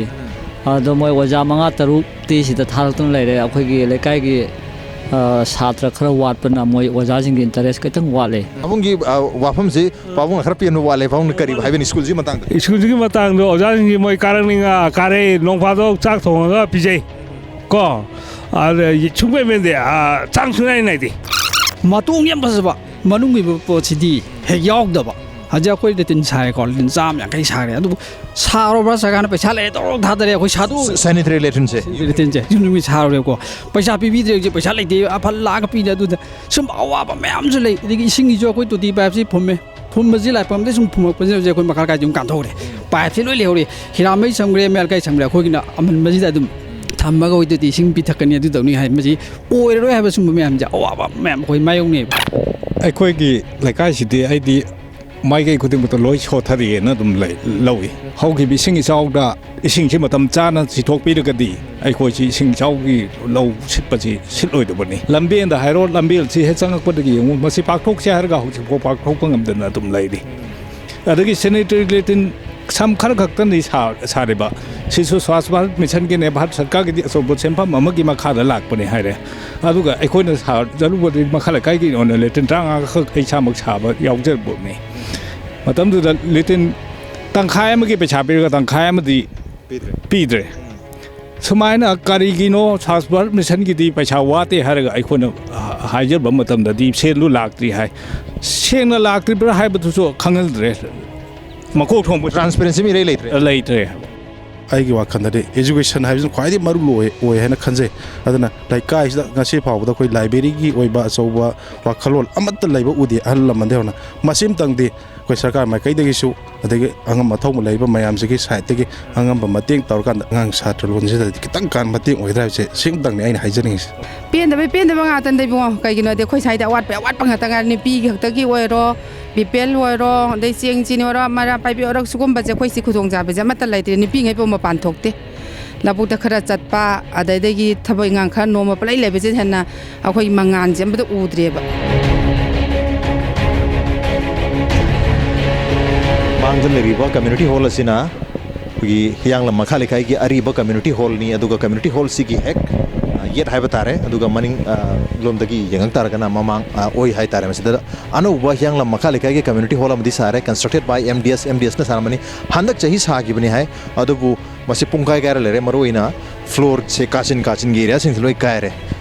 ꯑꯗꯣ ꯃꯣꯏ ꯑꯣꯖꯥ ꯃꯉꯥ ꯇꯔꯨꯛꯇꯤ ꯁꯤꯗ ꯊꯥꯔꯛꯇꯨꯅ ꯂꯩꯔꯦ꯫ ꯑꯩꯈꯣꯏꯒꯤ ꯂꯩꯀꯥꯏꯒꯤ ꯑ, ꯁꯥꯇ꯭ꯔ ꯈꯔ ꯋꯥꯠꯄꯅ ꯃꯣꯏ ꯑꯣꯖꯥꯁꯤꯡꯒꯤ interest ꯈꯤꯇꯪ ꯋꯥꯠꯂꯦ꯫ ꯄꯥꯕꯨꯡꯒꯤ, ꯑ, ꯋꯥꯐꯝꯁꯤ ꯄꯥꯕꯨꯡꯅ ꯈꯔ ꯄꯦꯟꯕ ꯋꯥꯠꯂꯦ꯫ ꯄꯥꯕꯨꯡꯅ ꯀꯔꯤ ꯍꯥꯏꯕꯤꯅꯤ ꯁ꯭ꯀꯨꯜꯁꯤꯒꯤ ꯃꯇꯥꯡꯗ? ꯁ꯭ꯀꯨꯜꯁꯤꯒꯤ ꯃꯇꯥꯡꯗ ꯑꯣꯖꯥꯁꯤꯡꯁꯤ ꯃꯣꯏ ꯀꯥꯔꯛꯅꯤꯡꯉ ꯀꯥꯔꯛꯏ, ꯅꯣꯡ ꯐꯥꯗꯣꯛ ꯆꯥꯛ ꯊꯣꯡꯉꯒ ꯄꯤꯖꯩ ꯀꯣ꯫ ꯑꯗ ꯁꯨꯡꯄꯦꯟ ꯄꯦꯟꯗꯦ꯫ ꯑ, ꯆꯥꯡ ꯁꯨꯡꯅꯥꯏ ꯅꯥꯏꯗꯦ꯫ ꯃꯇꯣꯡ ꯌꯥꯝ ꯐꯖꯕ, ꯃꯅꯨꯡꯒꯤ ꯄꯣꯠꯁꯤꯗꯤ ꯍꯦꯛ ꯌꯥꯎꯗꯕ꯫ ꯍꯧꯖꯤꯛ ꯑꯩꯈꯣꯏ ꯂꯦꯇꯤꯟ ꯁꯥꯏꯀꯣ, ꯂꯦꯇꯤꯟ ꯆꯥꯝꯃ ꯌꯥꯡꯈꯩ ꯁꯥꯈ꯭ꯔꯦ꯫ ꯑꯗꯨꯕꯨ ꯁꯥꯔꯨꯕ꯭ꯔꯥ ꯁꯔꯀꯥꯔꯅ ꯄꯩꯁꯥ ꯂꯩꯔꯦ ꯇꯧꯔꯒ ꯊꯥꯗꯔꯦ, ꯑꯩꯈꯣꯏ ꯁꯥꯗꯣꯛ ꯁꯦꯅꯤꯇꯔꯤ ꯂꯦꯇ꯭ꯔꯤꯟꯁꯦ꯫ ꯂꯦꯇ꯭ꯔꯤꯟꯁꯦ ꯌꯨꯝ ꯌꯨꯝꯒꯤ ꯁꯥꯔꯨꯔꯦꯕꯀꯣ꯫ ꯄꯩꯁꯥ ꯄꯤꯕꯤꯗ꯭ꯔꯦ, ꯍꯧꯖꯤꯛ ꯄꯩꯁꯥ ꯂꯩꯇꯦ, ꯑꯐ ꯂꯥꯛꯑꯒ ꯄꯤꯅꯦ꯫ ꯑꯗꯨꯗ ꯁꯨꯝ ꯑꯋꯥꯕ ꯃꯌꯥꯝꯁꯨ ꯂꯩ꯫ ꯑꯗꯒꯤ ꯏꯁꯤꯡꯒꯤꯁꯨ ꯑꯩꯈꯣꯏ ꯇꯣꯇꯤ ꯄꯥꯏꯞꯁꯤ ꯐꯨꯝꯃꯦ, ꯐꯨꯝꯕꯁꯤ ꯂꯥꯏꯐꯝꯗꯒꯤ ꯁꯨꯝ ꯐꯨꯝꯃꯛꯄꯁꯤꯅ ꯍꯧꯖꯤꯛ ꯑꯩꯈꯣꯏ ꯃꯈꯥ ꯂꯩꯀꯥꯏꯁꯤ ꯑꯗꯨꯝ ꯀꯥꯟꯊꯣꯛꯈ꯭ꯔꯦ꯫ ꯄꯥꯏꯞꯁꯤ ꯂꯣꯏ ꯂꯩꯍꯧꯔꯦ, ꯍꯤꯔꯥꯃꯩ ꯁꯝꯈ꯭ꯔꯦ, ꯃꯌꯥꯏ ꯂꯩꯀꯥꯏ ꯁꯝꯈ꯭ꯔꯦ꯫ ꯑꯩꯈꯣꯏꯒꯤꯅ ꯑꯃꯟꯕꯁꯤꯗ ꯑꯗꯨꯝ ꯊꯝꯃꯒ ꯑꯩꯈꯣꯏ ꯇꯣꯇꯤ ꯏꯁꯤꯡ ꯄꯤꯊꯛꯀꯅꯤ, ꯑꯗꯨ ꯇꯧꯅꯤ ꯍꯥꯏ꯫ ꯃꯁꯤ ꯑꯣꯏꯔꯔꯣꯏ ꯍꯥꯏꯕ ꯁꯨꯝꯕ ꯃꯌꯥꯝꯁꯦ ꯑꯋꯥꯕ ꯃꯌꯥꯝ ꯑꯩꯈꯣꯏ ꯃꯥꯌꯣꯛꯅꯩꯕ꯫ ꯑꯩꯈꯣꯏꯒꯤ ꯂꯩꯀꯥꯏꯁꯤꯗꯤ ꯑꯩꯗꯤ ꯃꯥꯏꯀꯩ ꯈꯨꯗꯤꯡꯃꯛꯇ ꯂꯣꯏ ꯁꯣꯊꯔꯤꯑꯅ ꯑꯗꯨꯝ ꯂꯩ, ꯂꯧꯏ꯫ ꯍꯧꯈꯤꯕ ꯏꯁꯤꯡ ꯏꯆꯥꯎꯗ ꯏꯁꯤꯡꯁꯤ ꯃꯇꯝ ꯆꯥꯅ ꯆꯤꯊꯣꯛꯄꯤꯔꯒꯗꯤ ꯑꯩꯈꯣꯏꯁꯤ ꯏꯁꯤꯡ ꯏꯆꯥꯎꯒꯤ ꯂꯧ ꯁꯤꯠꯄꯁꯤ ꯁꯤꯠꯂꯣꯏꯗꯕꯅꯤ꯫ ꯂꯝꯕꯦꯟꯗ ꯍꯥꯏꯔꯣ, ꯂꯝꯕꯦꯜꯁꯤ ꯍꯦꯛ ꯆꯪꯉꯛꯄꯗꯒꯤ ꯌꯦꯡꯉꯨ, ꯃꯁꯤ ꯄꯥꯛꯊꯣꯛꯁꯦ ꯍꯥꯏꯔꯒ ꯍꯧꯖꯤꯛꯐꯥꯎ ꯄꯥꯛꯊꯣꯛꯄ ꯉꯝꯗꯅ ꯑꯗꯨꯝ ꯂꯩꯔꯤ꯫ ꯑꯗꯒꯤ ꯁꯦꯅꯤꯇꯔꯤ ꯂꯦꯇ꯭ꯔꯤꯟ ꯁꯝ ꯈꯔ ꯈꯛꯇꯅꯤ ꯁꯥ-, ꯁꯥꯔꯤꯕ, ꯁꯤꯁꯨ ꯁ꯭ꯋꯥꯁ ꯚꯥꯔꯠ ꯃꯤꯁꯟꯒꯤꯅꯦ, ꯚꯥꯔꯠ ꯁꯔꯀꯥꯔꯒꯤꯗꯤ ꯑꯆꯧꯕ ꯁꯦꯟꯐꯝ ꯑꯃꯒꯤ ꯃꯈꯥꯗ ꯂꯥꯛꯄꯅꯤ ꯍꯥꯏꯔꯦ꯫ ꯑꯗꯨꯒ ꯑꯩꯈꯣꯏꯅ ꯁꯥꯖꯔꯨꯕꯗꯤ ꯃꯈꯥ ꯂꯩꯀꯥꯏꯒꯤ ꯑꯣꯏꯅ ꯂꯦꯇ꯭ꯔꯤꯟ ꯇꯔꯥꯃꯉꯥ ꯈꯛ ꯑꯩ ꯏꯁꯥꯃꯛ ꯁꯥꯕ ꯌꯥꯎꯖꯔꯕꯅꯤ꯫ ꯃꯇꯝꯗꯨꯗ ꯂꯦꯇ꯭ꯔꯤꯟ ꯇꯪꯈꯥꯏ ꯑꯃꯒꯤ ꯄꯩꯁꯥ ꯄꯤꯔꯒ ꯇꯪꯈꯥꯏ ꯑꯃꯗꯤ ꯄꯤꯗ꯭ꯔꯦ꯫ ꯁꯨꯃꯥꯏꯅ ꯀꯔꯤꯒꯤꯅꯣ ꯁ꯭ꯋꯥꯁ ꯚꯥꯔꯠ ꯃꯤꯁꯟꯒꯤꯗꯤ ꯄꯩꯁꯥ ꯋꯥꯠꯇꯦ ꯍꯥꯏꯔꯒ ꯑꯩꯈꯣꯏꯅ ꯍꯥꯏꯖꯕ ꯃꯇꯝꯗꯗꯤ ꯁꯦꯜꯗꯨ ꯂꯥꯛꯇ꯭ꯔꯤ ꯍꯥꯏ꯫ ꯁꯦꯡꯅ ꯂꯥꯛꯇ꯭ꯔꯤꯕ꯭ꯔꯥ ꯍꯥꯏꯕꯗꯨꯁꯨ ꯈꯪꯍꯟꯗ꯭ꯔꯦ꯫ ꯃꯀꯣꯛ ꯊꯣꯡꯕ ꯇ꯭ꯔꯥꯟꯁꯄꯦꯔꯦꯟꯁꯤ ꯑꯃ ꯏꯔꯩ ꯂꯩꯇ꯭ꯔꯦ꯫ ꯂꯩꯇ꯭ꯔꯦ꯫ ꯑꯩꯒꯤ ꯋꯥꯈꯜꯗꯗꯤ ꯏꯖꯨꯀꯦꯁꯟ ꯍꯥꯏꯕꯁꯤꯅ ꯈ꯭ꯋꯥꯏꯗꯒꯤ ꯃꯔꯨ ꯑꯣꯏ, ꯑꯣꯏ ꯍꯥꯏꯅ ꯈꯟꯖꯩ꯫ ꯑꯗꯨꯅ ꯂꯩꯀꯥꯏꯁꯤꯗ ꯉꯁꯤ ꯐꯥꯎꯕꯗ ꯑꯩꯈꯣꯏ ꯂꯥꯏꯕ꯭ꯔꯦꯔꯤꯒꯤ ꯑꯣꯏꯕ ꯑꯆꯧꯕ ꯋꯥꯈꯜꯂꯣꯟ ꯑꯃꯠꯇ ꯂꯩꯕ ꯎꯗꯦ ꯑꯍꯜ ꯂꯃꯟꯗꯒꯤ ꯍꯧꯅ꯫ ꯃꯁꯤꯃꯇꯪꯗꯤ ꯑꯩꯈꯣꯏ ꯁꯔꯀꯥꯔ ꯃꯥꯏꯀꯩꯗꯒꯤꯁꯨ, ꯑꯗꯒꯤ ꯑꯉꯝ ꯑꯊꯧꯕ ꯂꯩꯔꯤꯕ ꯃꯌꯥꯝꯁꯤꯒꯤ ꯁꯥꯏꯠꯇꯒꯤ ꯑꯉꯝꯕ ꯃꯇꯦꯡ ꯇꯧꯔꯀꯥꯟꯗ ꯑꯉꯥꯡ ꯁꯥꯇ꯭ꯔ ꯂꯣꯟꯁꯤꯗꯗꯤ ꯈꯤꯇꯪ ꯀꯥꯟ ꯃꯇꯦꯡ ꯑꯣꯏꯒꯗ꯭ꯔꯥ ꯍꯥꯏꯕꯁꯦ ꯁꯤꯃꯇꯪꯅꯤ ꯑꯩꯅ ꯍꯥꯏꯖꯅꯤꯡꯉꯤꯁꯦ꯫ ꯄꯦꯟꯗꯕꯩ ꯄꯦꯟꯗꯕ ꯉꯥꯛꯇꯅꯤꯗ ꯏꯕꯨꯡꯉꯣ꯫ ꯀꯩꯒꯤꯅꯣꯗꯤ ꯑꯩꯈꯣꯏ ꯁ꯭ꯋꯥꯏꯗ ꯑꯋꯥꯠꯄꯩ ꯑꯋꯥꯠꯄ ꯉꯥꯛꯇ ꯉꯥꯏꯔꯦ꯫ ꯅꯨꯄꯤꯒꯤ ꯈꯛꯇꯒꯤ ꯑꯣꯏꯔꯣ, ꯕꯤ ꯄꯤ ꯑꯦꯜ ꯑꯣꯏꯔꯣ, ꯑꯗꯩ ꯆꯦꯡ ꯆꯤꯅꯤ ꯑꯣꯏꯔꯣ, ꯃꯩꯔꯥ ꯄꯥꯏꯕꯤ ꯑꯣꯏꯔꯣ, ꯁꯤꯒꯨꯝꯕꯁꯦ ꯑꯩꯈꯣꯏ ꯁꯤ ꯈꯨꯗꯣꯡꯆꯥꯕꯁꯦ ꯑꯃꯠꯇ ꯂꯩꯇ꯭ꯔꯦ꯫ ꯅꯨꯄꯤꯉꯩ ꯄꯨꯝꯕ ꯃꯄꯥꯟ ꯊꯣꯛꯇꯦ꯫ ꯂꯧꯕꯨꯛꯇ ꯈꯔ ꯆꯠꯄ, ꯑꯗꯩꯗꯒꯤ ꯊꯕꯛ ꯏꯪꯈꯥꯡ ꯈꯔ ꯅꯣꯝꯕ ꯄꯪꯂꯩ ꯂꯩꯕꯁꯤꯅ ꯍꯦꯟꯅ ꯑꯩꯈꯣꯏ ꯃꯉꯥꯜꯁꯦ ꯑꯃꯠꯇ ꯎꯗ꯭ꯔꯦꯕ꯫ ꯃꯥꯡꯗ ꯂꯩꯔꯤꯕ ꯀꯝꯃ꯭ꯌꯨꯅꯤꯇꯤ ꯍꯣꯜ ꯑꯁꯤꯅ ꯑꯩꯈꯣꯏꯒꯤ ꯍꯤꯌꯥꯡꯂꯝ ꯃꯈꯥ ꯂꯩꯀꯥꯏꯒꯤ ꯑꯔꯤꯕ community hall ꯅꯤ, ꯑꯗꯨꯒ community hall ꯁꯤꯒꯤ ꯍꯦꯛ, ꯑ, ꯌꯦꯠ ꯍꯥꯏꯕ ꯇꯥꯔꯦ, ꯑꯗꯨꯒ ꯃꯅꯤꯡ, ꯑ, ꯂꯣꯝꯗꯒꯤ ꯌꯦꯡꯉꯛ ꯇꯥꯔꯒꯅ ꯃꯃꯥꯡ, ꯑ, ꯑꯣꯏ ꯍꯥꯏ ꯇꯥꯔꯦ꯫ ꯃꯁꯤꯗ ꯑꯅꯧꯕ ꯍꯤꯌꯥꯡꯂꯝ ꯃꯈꯥ ꯂꯩꯀꯥꯏꯒꯤ community hall ꯑꯃꯗꯤ ꯁꯥꯔꯦ, constructed by M D S, M D S ꯅ ꯁꯥꯔꯝꯕꯅꯤ꯫ ꯍꯟꯗꯛ ꯆꯍꯤ ꯁꯥꯈꯤꯕꯅꯤ ꯍꯥꯏ, ꯑꯗꯨꯕꯨ ꯃꯁꯤ ꯄꯨꯡ ꯀꯥꯏ ꯀꯥꯏꯔ ꯂꯩꯔꯦ꯫ ꯃꯔꯨꯑꯣꯏꯅ floor ꯁꯦ, ꯀꯥꯆꯤꯟ ꯀꯥꯆꯤꯟꯒꯤ area ꯁꯤꯡꯁꯦ ꯂꯣꯏ ꯀꯥꯏꯔꯦ꯫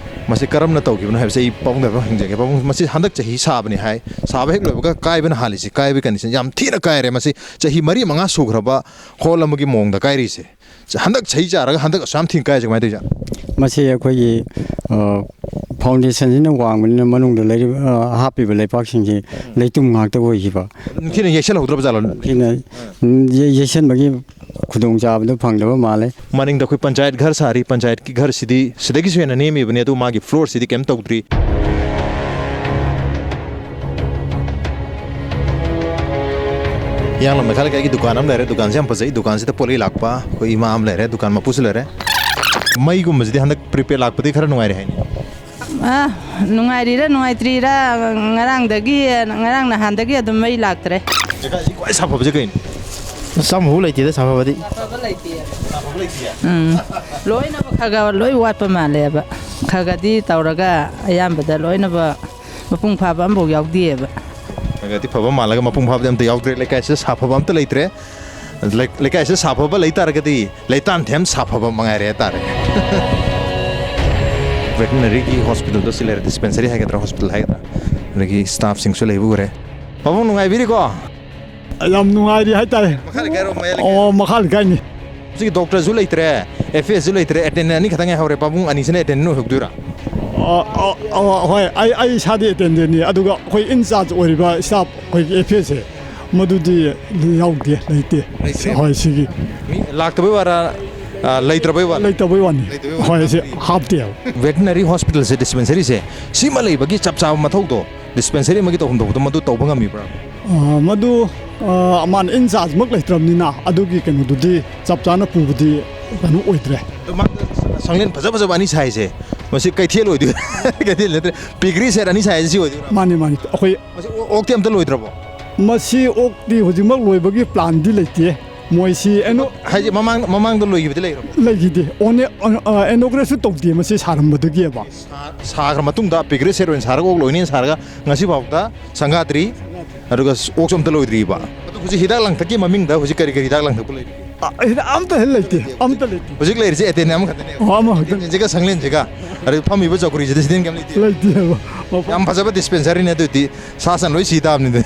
ꯃꯁꯤ ꯀꯔꯝꯅ ꯇꯧꯈꯤꯕꯅꯣ ꯍꯥꯏꯕꯁꯦ ꯑꯩ ꯄꯥꯕꯨꯡꯗ ꯍꯥꯏꯐꯦꯠ ꯍꯪꯖꯒꯦ꯫ ꯄꯥꯕꯨꯡ, ꯃꯁꯤ ꯍꯟꯗꯛ ꯆꯍꯤ ꯁꯥꯕꯅꯤ ꯍꯥꯏ, ꯁꯥꯕ ꯍꯦꯛ ꯂꯣꯏꯕꯒ ꯀꯥꯏꯕꯅ ꯍꯥꯜꯂꯤꯁꯤ, ꯀꯥꯏꯕꯒꯤ condition ꯌꯥꯝ ꯊꯤꯅ ꯀꯥꯏꯔꯦ꯫ ꯃꯁꯤ ꯆꯍꯤ ꯃꯔꯤ ꯃꯉꯥ ꯁꯨꯈ꯭ꯔꯕ hall ꯑꯃꯒꯤ ꯃꯑꯣꯡꯗ ꯀꯥꯏꯔꯤꯁꯦ꯫ ꯍꯟꯗꯛ ꯆꯍꯤ ꯆꯥꯔꯒ ꯍꯟꯗꯛ ꯑꯁꯨꯛ ꯌꯥꯝ ꯊꯤꯅ ꯀꯥꯏꯔꯤꯁꯦ ꯀꯃꯥꯏꯅ ꯇꯧꯔꯤꯖꯥꯠꯅꯣ? ꯃꯁꯤ ꯑꯩꯈꯣꯏꯒꯤ, ꯑ, foundation ꯁꯤꯅ ꯋꯥꯡꯕꯅꯤꯅ ꯃꯅꯨꯡꯗ ꯂꯩꯔꯤꯕ, ꯑ, ꯍꯥꯞꯄꯤꯕ ꯂꯩꯕꯥꯛꯁꯤꯡꯁꯤ ꯂꯩꯇꯨꯝ ꯉꯥꯛꯇ ꯑꯣꯏꯈꯤꯕ꯫ ꯅꯤꯡꯊꯤꯅ ꯌꯩꯁꯜꯍꯧꯗ꯭ꯔꯕ ꯖꯥꯠꯂꯣ? ꯅꯤꯡꯊꯤꯅ, ꯎꯝ, ꯌꯩ-, ꯌꯩꯁꯟꯕꯒꯤ ꯈꯨꯗꯣꯡꯆꯥꯕꯗꯨ ꯐꯪꯗꯕ ꯃꯥꯜꯂꯦ꯫ ꯃꯅꯤꯡꯗ ꯑꯩꯈꯣꯏ ꯄꯟꯆꯥꯌꯠ ꯘꯔ ꯁꯥꯔꯤ, ꯄꯟꯆꯥꯌꯠꯀꯤ ꯘꯔꯁꯤꯗꯤ ꯁꯤꯗꯒꯤꯁꯨ ꯍꯦꯟꯅ ꯅꯦꯝꯃꯤꯕꯅꯤ, ꯑꯗꯨ ꯃꯥꯒꯤ floor ꯁꯤꯗꯤ ꯀꯩꯝ ꯇꯧꯗ꯭ꯔꯤ꯫ ꯍꯤꯌꯥꯡꯂꯝ ꯃꯈꯥ ꯂꯩꯀꯥꯏꯒꯤ ꯗꯨꯀꯥꯟ ꯑꯃ ꯂꯩꯔꯦ, ꯗꯨꯀꯥꯟꯁꯦ ꯌꯥꯝ ꯐꯖꯩ, ꯗꯨꯀꯥꯟꯁꯤꯗ ꯄꯣꯠ ꯂꯩ ꯂꯥꯛꯄ ꯑꯩꯈꯣꯏ ꯏꯃꯥ ꯑꯃ ꯂꯩꯔꯦ, ꯗꯨꯀꯥꯟ ꯃꯄꯨꯁꯨ ꯂꯩꯔꯦ꯫ ꯃꯩꯒꯨꯝꯕꯁꯤꯗꯤ ꯍꯟꯗꯛ prepaid ꯂꯥꯛꯄꯗꯒꯤ ꯈꯔ ꯅꯨꯡꯉꯥꯏꯔꯦ ꯍꯥꯏꯅꯦ꯫ ꯑ, ꯅꯨꯡꯉꯥꯏꯔꯤꯔꯥ ꯅꯨꯡꯉꯥꯏꯇ꯭ꯔꯤꯔꯥ, ꯉꯔꯥꯡꯗꯒꯤ, ꯉꯔꯥꯡ ꯅꯍꯥꯟꯗꯒꯤ ꯑꯗꯨꯝ ꯃꯩ ꯂꯥꯛꯇ꯭ꯔꯦ꯫ ꯂꯩꯀꯥꯏꯁꯤ ꯈ꯭ꯋꯥꯏ ꯁꯥꯐꯕꯁꯦ ꯀꯩꯅꯣ? ꯁꯥꯐꯕ ꯂꯩꯇꯦꯗ, ꯁꯥꯐꯕꯗꯤ꯫ ꯁꯥꯐꯕ ꯂꯩꯇꯦ꯫ ꯁꯥꯐꯕ ꯂꯩꯇꯦ? ꯎꯝ꯫ ꯂꯣꯏꯅꯃꯛ ꯈꯔ ꯈꯔ ꯂꯣꯏ ꯋꯥꯠꯄ ꯃꯥꯜꯂꯦꯕ꯫ ꯈꯔ ꯈꯔꯗꯤ ꯇꯧꯔꯒ ꯑꯌꯥꯝꯕꯗ ꯂꯣꯏꯅꯃꯛ ꯃꯄꯨꯡ ꯐꯥꯕ ꯑꯃꯐꯥꯎ ꯌꯥꯎꯗꯦꯕ꯫ ꯈꯔ ꯈꯔꯗꯤ ꯐꯕ ꯃꯥꯜꯂꯒ ꯃꯄꯨꯡ ꯐꯥꯕꯗꯤ ꯑꯝꯇ ꯌꯥꯎꯗ꯭ꯔꯦ꯫ ꯂꯩꯀꯥꯏꯁꯤꯗ ꯁꯥꯐꯕ ꯑꯝꯇ ꯂꯩꯇ꯭ꯔꯦ꯫ ꯂꯩ-, ꯂꯩꯀꯥꯏꯁꯤꯗ ꯁꯥꯐꯕ ꯂꯩ ꯇꯥꯔꯒꯗꯤ ꯂꯩꯇꯥꯟꯊꯦꯝ ꯁꯥꯐꯕ ꯃꯉꯥꯏꯔꯦ ꯍꯥꯏꯇꯥꯔꯦ꯫ Veterinary ꯒꯤ hospital ꯗꯣ ꯁꯤ ꯂꯩꯔꯦ, dispensary ꯍꯥꯏꯒꯗ꯭ꯔꯥ, hospital ꯍꯥꯏꯒꯗ꯭ꯔꯥ, ꯑꯗꯒꯤ staff ꯁꯤꯡꯁꯨ ꯂꯩꯕ ꯎꯔꯦ꯫ ꯄꯥꯕꯨꯡ ꯅꯨꯡꯉꯥꯏꯕꯤꯔꯤꯀꯣ? ꯌꯥꯝ ꯅꯨꯡꯉꯥꯏꯔꯤ ꯍꯥꯏꯇꯥꯔꯦ꯫ ꯃꯈꯥ ꯂꯩꯀꯥꯏꯔꯣ, ꯃꯌꯥꯏ ꯂꯩꯀꯥꯏꯔꯣ? ꯑꯣ, ꯃꯈꯥ ꯂꯩꯀꯥꯏꯅꯤ꯫ ꯍꯧꯖꯤꯛꯀꯤ doctor ꯁꯨ ꯂꯩꯇ꯭ꯔꯦ, F A ꯁꯨ ꯂꯩꯇ꯭ꯔꯦ, attendant ꯑꯅꯤ ꯈꯛꯇꯪ ꯉꯥꯏꯍꯧꯔꯦ꯫ ꯄꯥꯕꯨꯡ ꯑꯅꯤꯁꯤꯅ attendant ꯑꯣꯏꯍꯧꯗꯣꯏꯔꯥ? ꯑ, ꯑ, ꯑ, ꯍꯣꯏ, ꯑꯩ, ꯑꯩ ꯏꯁꯥꯗꯤ attendant ꯅꯤ, ꯑꯗꯨꯒ ꯑꯩꯈꯣꯏ in charge ꯑꯣꯏꯔꯤꯕ staff ꯑꯩꯈꯣꯏꯒꯤ F A ꯁꯦ, ꯃꯗꯨꯗꯤ ꯌꯥꯎꯗꯦ, ꯂꯩꯇꯦ꯫ ꯂꯩꯇ꯭ꯔꯦ? ꯍꯣꯏ, ꯁꯤꯒꯤ꯫ ꯃꯤ ꯂꯥꯛꯇꯕꯩ ꯋꯥꯔꯥ, ꯑ, ꯂꯩꯇ꯭ꯔꯕꯩ ꯋꯥꯔꯥ? ꯂꯩꯇꯕꯩ ꯋꯥꯅꯤ꯫ ꯂꯩꯇꯕꯩ ꯋꯥꯔꯥ? ꯍꯣꯏ, ꯁꯤ ꯍꯥꯞꯇꯦꯕ꯫ Veterinary hospital ꯁꯦ, dispensary ꯁꯦ, ꯁꯤꯃ ꯂꯩꯕꯒꯤ ꯆꯞ ꯆꯥꯕ ꯃꯊꯧꯗꯣ, dispensary ꯑꯃꯒꯤ ꯇꯧꯐꯝ ꯊꯣꯛꯄꯗꯣ ꯃꯗꯨ ꯇꯧꯕ ꯉꯝꯃꯤꯕ꯭ꯔꯥ? ꯑ, ꯃꯗꯨ, ꯑ, ꯃꯥꯅ in charge ꯃꯛ ꯂꯩꯇ꯭ꯔꯕꯅꯤꯅ ꯑꯗꯨꯒꯤ ꯀꯩꯅꯣꯗꯨꯗꯤ ꯆꯞ ꯆꯥꯅ ꯄꯨꯕꯗꯤ ꯀꯩꯅꯣ ꯑꯣꯏꯗ꯭ꯔꯦ꯫ ꯑꯗꯣ ꯃꯥ ꯁꯪꯂꯦꯟ ꯐꯖ ꯐꯖꯕ ꯑꯅꯤ ꯁꯥꯏꯁꯦ, ꯃꯁꯤ ꯀꯩꯊꯦꯜ ꯑꯣꯏꯗꯣꯏꯔꯥ? ꯀꯩꯊꯦꯜ ꯅꯠꯇ꯭ꯔꯦ, piggery shed ꯑꯅꯤ ꯁꯥꯏꯁꯦ ꯁꯤ ꯑꯣꯏꯗꯣꯏꯔꯥ? ꯃꯥꯅꯤ, ꯃꯥꯅꯤ꯫ ꯑꯩꯈꯣꯏ ꯃꯁꯤ ꯑꯣ-, ꯑꯣꯛꯇꯤ ꯑꯝꯇ ꯂꯣꯏꯗ꯭ꯔꯕꯣ? ꯃꯁꯤ ꯑꯣꯛꯇꯤ ꯍꯧꯖꯤꯛꯃꯛ ꯂꯣꯏꯕꯒꯤ plan ꯗꯤ ꯂꯩꯇꯦ꯫ ꯃꯣꯏꯁꯤ ꯑꯦꯅꯣ ꯍꯥꯏꯗꯤ ꯃꯃꯥꯡ ꯃꯃꯥꯡꯗ ꯂꯣꯏꯈꯤꯕꯗꯤ ꯂꯩꯔꯕ? ꯂꯩꯈꯤꯗꯦ꯫ ꯑꯣꯅꯦ ꯑꯦꯅꯣꯒ꯭ꯔꯦꯁꯁꯨ ꯇꯧꯗꯦ ꯃꯁꯤ ꯁꯥꯔꯝꯕꯗꯨꯒꯤꯕ꯫ ꯁꯥꯈ꯭ꯔ ꯃꯇꯨꯡꯗ ꯄꯤꯒ꯭ꯔꯦ ꯁꯦꯠ ꯑꯣꯏꯅ ꯁꯥꯔꯒ ꯑꯣꯛ ꯂꯣꯏꯅꯦꯅ ꯁꯥꯔꯒ ꯉꯁꯤꯐꯥꯎꯗ ꯁꯪꯒꯥꯗ꯭ꯔꯤ꯫ ꯑꯗꯨꯒ ꯑꯣꯛꯁꯨ ꯑꯝꯇ ꯂꯣꯏꯗ꯭ꯔꯤꯕ꯫ ꯑꯗꯨ ꯍꯧꯖꯤꯛ ꯍꯤꯗꯥꯛ ꯂꯥꯡꯊꯛꯀꯤ ꯃꯃꯤꯡꯗ ꯍꯧꯖꯤꯛ ꯀꯔꯤ ꯀꯔꯤ ꯍꯤꯗꯥꯛ ꯂꯥꯡꯊꯛꯄꯨ ꯂꯩꯔꯤ? ꯑ, ꯍꯤꯗꯥꯛ ꯑꯝꯇ ꯍꯦꯛ ꯂꯩꯇꯦ꯫ ꯑꯝꯇ ꯂꯩꯇꯦ꯫ ꯍꯧꯖꯤꯛ ꯂꯩꯔꯤꯁꯦ ꯑꯦꯇꯦꯟ ꯑꯃꯈꯛꯇꯅꯦ꯫ ꯑꯣ, ꯑꯃꯈꯛꯇꯅꯦ꯫ ꯑꯦꯇꯦꯟꯁꯤꯒ ꯁꯪꯂꯦꯟꯁꯤꯒ꯫ ꯑꯗꯨ ꯐꯝꯃꯤꯕ ꯆꯧꯀ꯭ꯔꯤꯁꯤꯗ ꯁꯤꯗꯦꯟ ꯀꯩꯝ ꯂꯩꯇꯦ꯫ ꯂꯩꯇꯦꯕ꯫ ꯌꯥꯝ ꯐꯖꯕ ꯗꯤꯁꯄꯦꯟꯁꯔꯤꯅꯦ ꯑꯗꯨꯗꯤ꯫ ꯁꯥ ꯁꯟ ꯂꯣꯏ ꯁꯤ ꯇꯥꯕꯅꯤꯗ꯫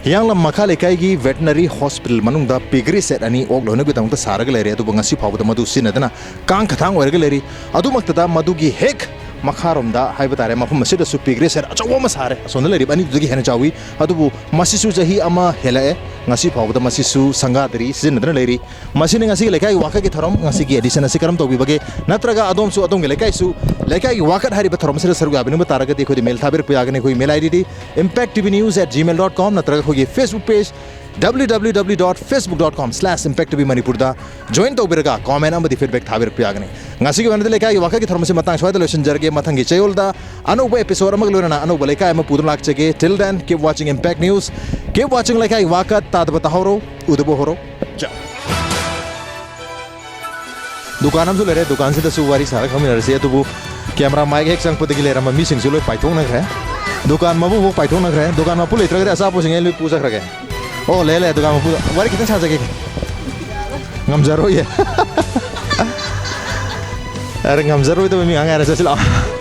ꯍꯤꯌꯥꯡꯂꯝ ꯃꯈꯥ ꯂꯩꯀꯥꯏꯒꯤ ꯚꯦꯇꯅꯔꯤ ꯍꯣꯁꯄꯤꯇꯥꯜ ꯃꯅꯨꯡꯗ ꯄꯤꯒ꯭ꯔꯤ ꯁꯦꯠ ꯑꯅꯤ ꯑꯣꯛ ꯂꯣꯏꯅꯕꯒꯤꯗꯃꯛꯇ ꯁꯥꯔꯒ ꯂꯩꯔꯦ꯫ ꯑꯗꯨꯕꯨ ꯉꯁꯤ ꯐꯥꯎꯕꯗ ꯃꯗꯨ ꯁꯤꯖꯤꯟꯅꯗꯅ ꯀꯥꯡ ꯈꯊꯥꯡ ꯑꯣꯏꯔꯒ ꯂꯩꯔꯤ꯫ ꯑꯗꯨꯃꯛꯇꯗ ꯃꯗꯨꯒꯤ ꯍꯦꯛ ꯃꯈꯥꯔꯣꯝꯗ ꯍꯥꯏꯕ ꯇꯥꯔꯦ, ꯃꯐꯝ ꯑꯁꯤꯗꯁꯨ ꯄꯤꯒ꯭ꯔꯤ ꯁꯦꯠ ꯑꯆꯧꯕ ꯑꯃ ꯁꯥꯔꯦ꯫ ꯑꯁꯣꯝꯗ ꯂꯩꯔꯤꯕ ꯑꯅꯤꯗꯨꯗꯒꯤ ꯍꯦꯟꯅ ꯆꯥꯎꯏ꯫ ꯑꯗꯨꯕꯨ ꯃꯁꯤꯁꯨ ꯆꯍꯤ ꯑꯃ ꯍꯦꯜꯂꯛꯑꯦ꯫ ꯉꯁꯤ ꯐꯥꯎꯕꯗ ꯃꯁꯤꯁꯨ ꯁꯪꯒꯥꯗ꯭ꯔꯤ, ꯁꯤꯖꯤꯟꯅꯗꯅ ꯂꯩꯔꯤ꯫ ꯃꯁꯤꯅꯤ ꯉꯁꯤꯒꯤ ꯂꯩꯀꯥꯏꯒꯤ ꯋꯥꯀꯠꯀꯤ ꯊꯧꯔꯝ꯫ ꯉꯁꯤꯒꯤ ꯑꯦꯗꯤꯁꯟ ꯑꯁꯤ ꯀꯔꯝ ꯇꯧꯕꯤꯕꯒꯦ? ꯅꯠꯇ꯭ꯔꯒ ꯑꯗꯣꯝꯁꯨ ꯑꯗꯣꯝꯒꯤ ꯂꯩꯀꯥꯏꯁꯨ ꯂꯩꯀꯥꯏꯒꯤ ꯋꯥꯀꯠ ꯍꯥꯏꯔꯤꯕ ꯊꯧꯔꯝ ꯑꯁꯤꯗ ꯁꯔꯨꯛ ꯌꯥꯕꯤꯅꯤꯡꯕ ꯇꯥꯔꯒꯗꯤ ꯑꯩꯈꯣꯏꯗ ꯃꯦꯜ ꯊꯥꯕꯤꯔꯛꯄ ꯌꯥꯒꯅꯤ꯫ ꯑꯩꯈꯣꯏꯒꯤ ꯃꯦꯜ ꯑꯥꯏ ꯗꯤꯗꯤ impact t v news at gmail dot com ꯅꯠꯇ꯭ꯔꯒ ꯑꯩꯈꯣꯏꯒꯤ Facebook page w w w dot facebook dot com slash impact t v manipur ꯗ ꯖꯣꯏꯟ ꯇꯧꯕꯤꯔꯒ ꯀꯣꯃꯦꯟ ꯑꯃꯗꯤ ꯐꯤꯗꯕꯦꯛ ꯊꯥꯕꯤꯔꯛꯄ ꯌꯥꯒꯅꯤ꯫ ꯉꯁꯤꯒꯤ ꯑꯣꯏꯅꯗꯤ ꯂꯩꯀꯥꯏꯒꯤ ꯋꯥꯀꯠꯀꯤ ꯊꯧꯔꯝ ꯑꯁꯤ ꯃꯇꯥꯡ ꯁ꯭ꯋꯥꯏꯗ ꯂꯣꯏꯁꯤꯟꯖꯔꯒꯦ꯫ ꯃꯊꯪꯒꯤ ꯆꯌꯣꯜꯗ ꯑꯅꯧꯕ ꯑꯦꯄꯤꯁꯣꯗ ꯑꯃꯒ ꯂꯣꯏꯅꯅ ꯑꯅꯧꯕ ꯂꯩꯀꯥꯏ ꯑꯃ ꯄꯨꯗꯨꯅ ꯂꯥꯛꯆꯒꯦ꯫ Till then, keep watching Impact News, keep watching ꯂꯩꯀꯥꯏ ꯋꯥꯀꯠ꯫ ꯇꯥꯗꯕ ꯇꯥꯍꯧꯔꯣ, ꯎꯗꯕ ꯍꯧꯔꯣ꯫ ꯆꯥꯎ꯫ ꯗꯨꯀꯥꯟ ꯑꯃꯁꯨ ꯂꯩꯔꯦ, ꯗꯨꯀꯥꯟꯁꯤꯗꯁꯨ ꯋꯥꯔꯤ ꯁꯥꯔꯒ ꯈꯪꯃꯤꯟꯅꯔꯁꯤ꯫ ꯑꯗꯨꯕꯨ ꯀꯦꯃꯦꯔꯥ ꯃꯥꯏꯛ ꯍꯦꯛ ꯆꯪꯉꯛꯄꯗꯒꯤ ꯂꯩꯔꯝꯕ ꯃꯤꯁꯤꯡꯁꯨ ꯂꯣꯏ ꯄꯥꯏꯊꯣꯛꯅꯈ꯭ꯔꯦ꯫ ꯗꯨꯀꯥꯟ ꯃꯄꯨꯐꯥꯎ ꯄꯥꯏꯊꯣꯛꯅꯈ꯭ꯔꯦ꯫ ꯗꯨꯀꯥꯟ ꯃꯄꯨ ꯂꯩꯇ꯭ꯔꯒꯗꯤ ꯑꯆꯥꯄꯣꯠꯁꯤꯡ ꯑꯩ ꯂꯣꯏ ꯄꯨꯖꯈ꯭ꯔꯒꯦ꯫ ꯑꯣ, ꯂꯩ, ꯂꯩ, ꯗꯨꯀꯥꯟ ꯃꯄꯨꯗ ꯋꯥꯔꯤ ꯈꯤꯇꯪ ꯁꯥꯖꯒꯦ꯫ ꯉꯝꯖꯔꯣꯏꯌꯦ꯫ ꯑꯔꯦ, ꯉꯝꯖꯔꯣꯏꯗꯕ ꯃꯤ ꯉꯥꯡ ꯉꯥꯏꯔ ꯆꯠꯁꯤ ꯂꯥꯛꯑꯣ꯫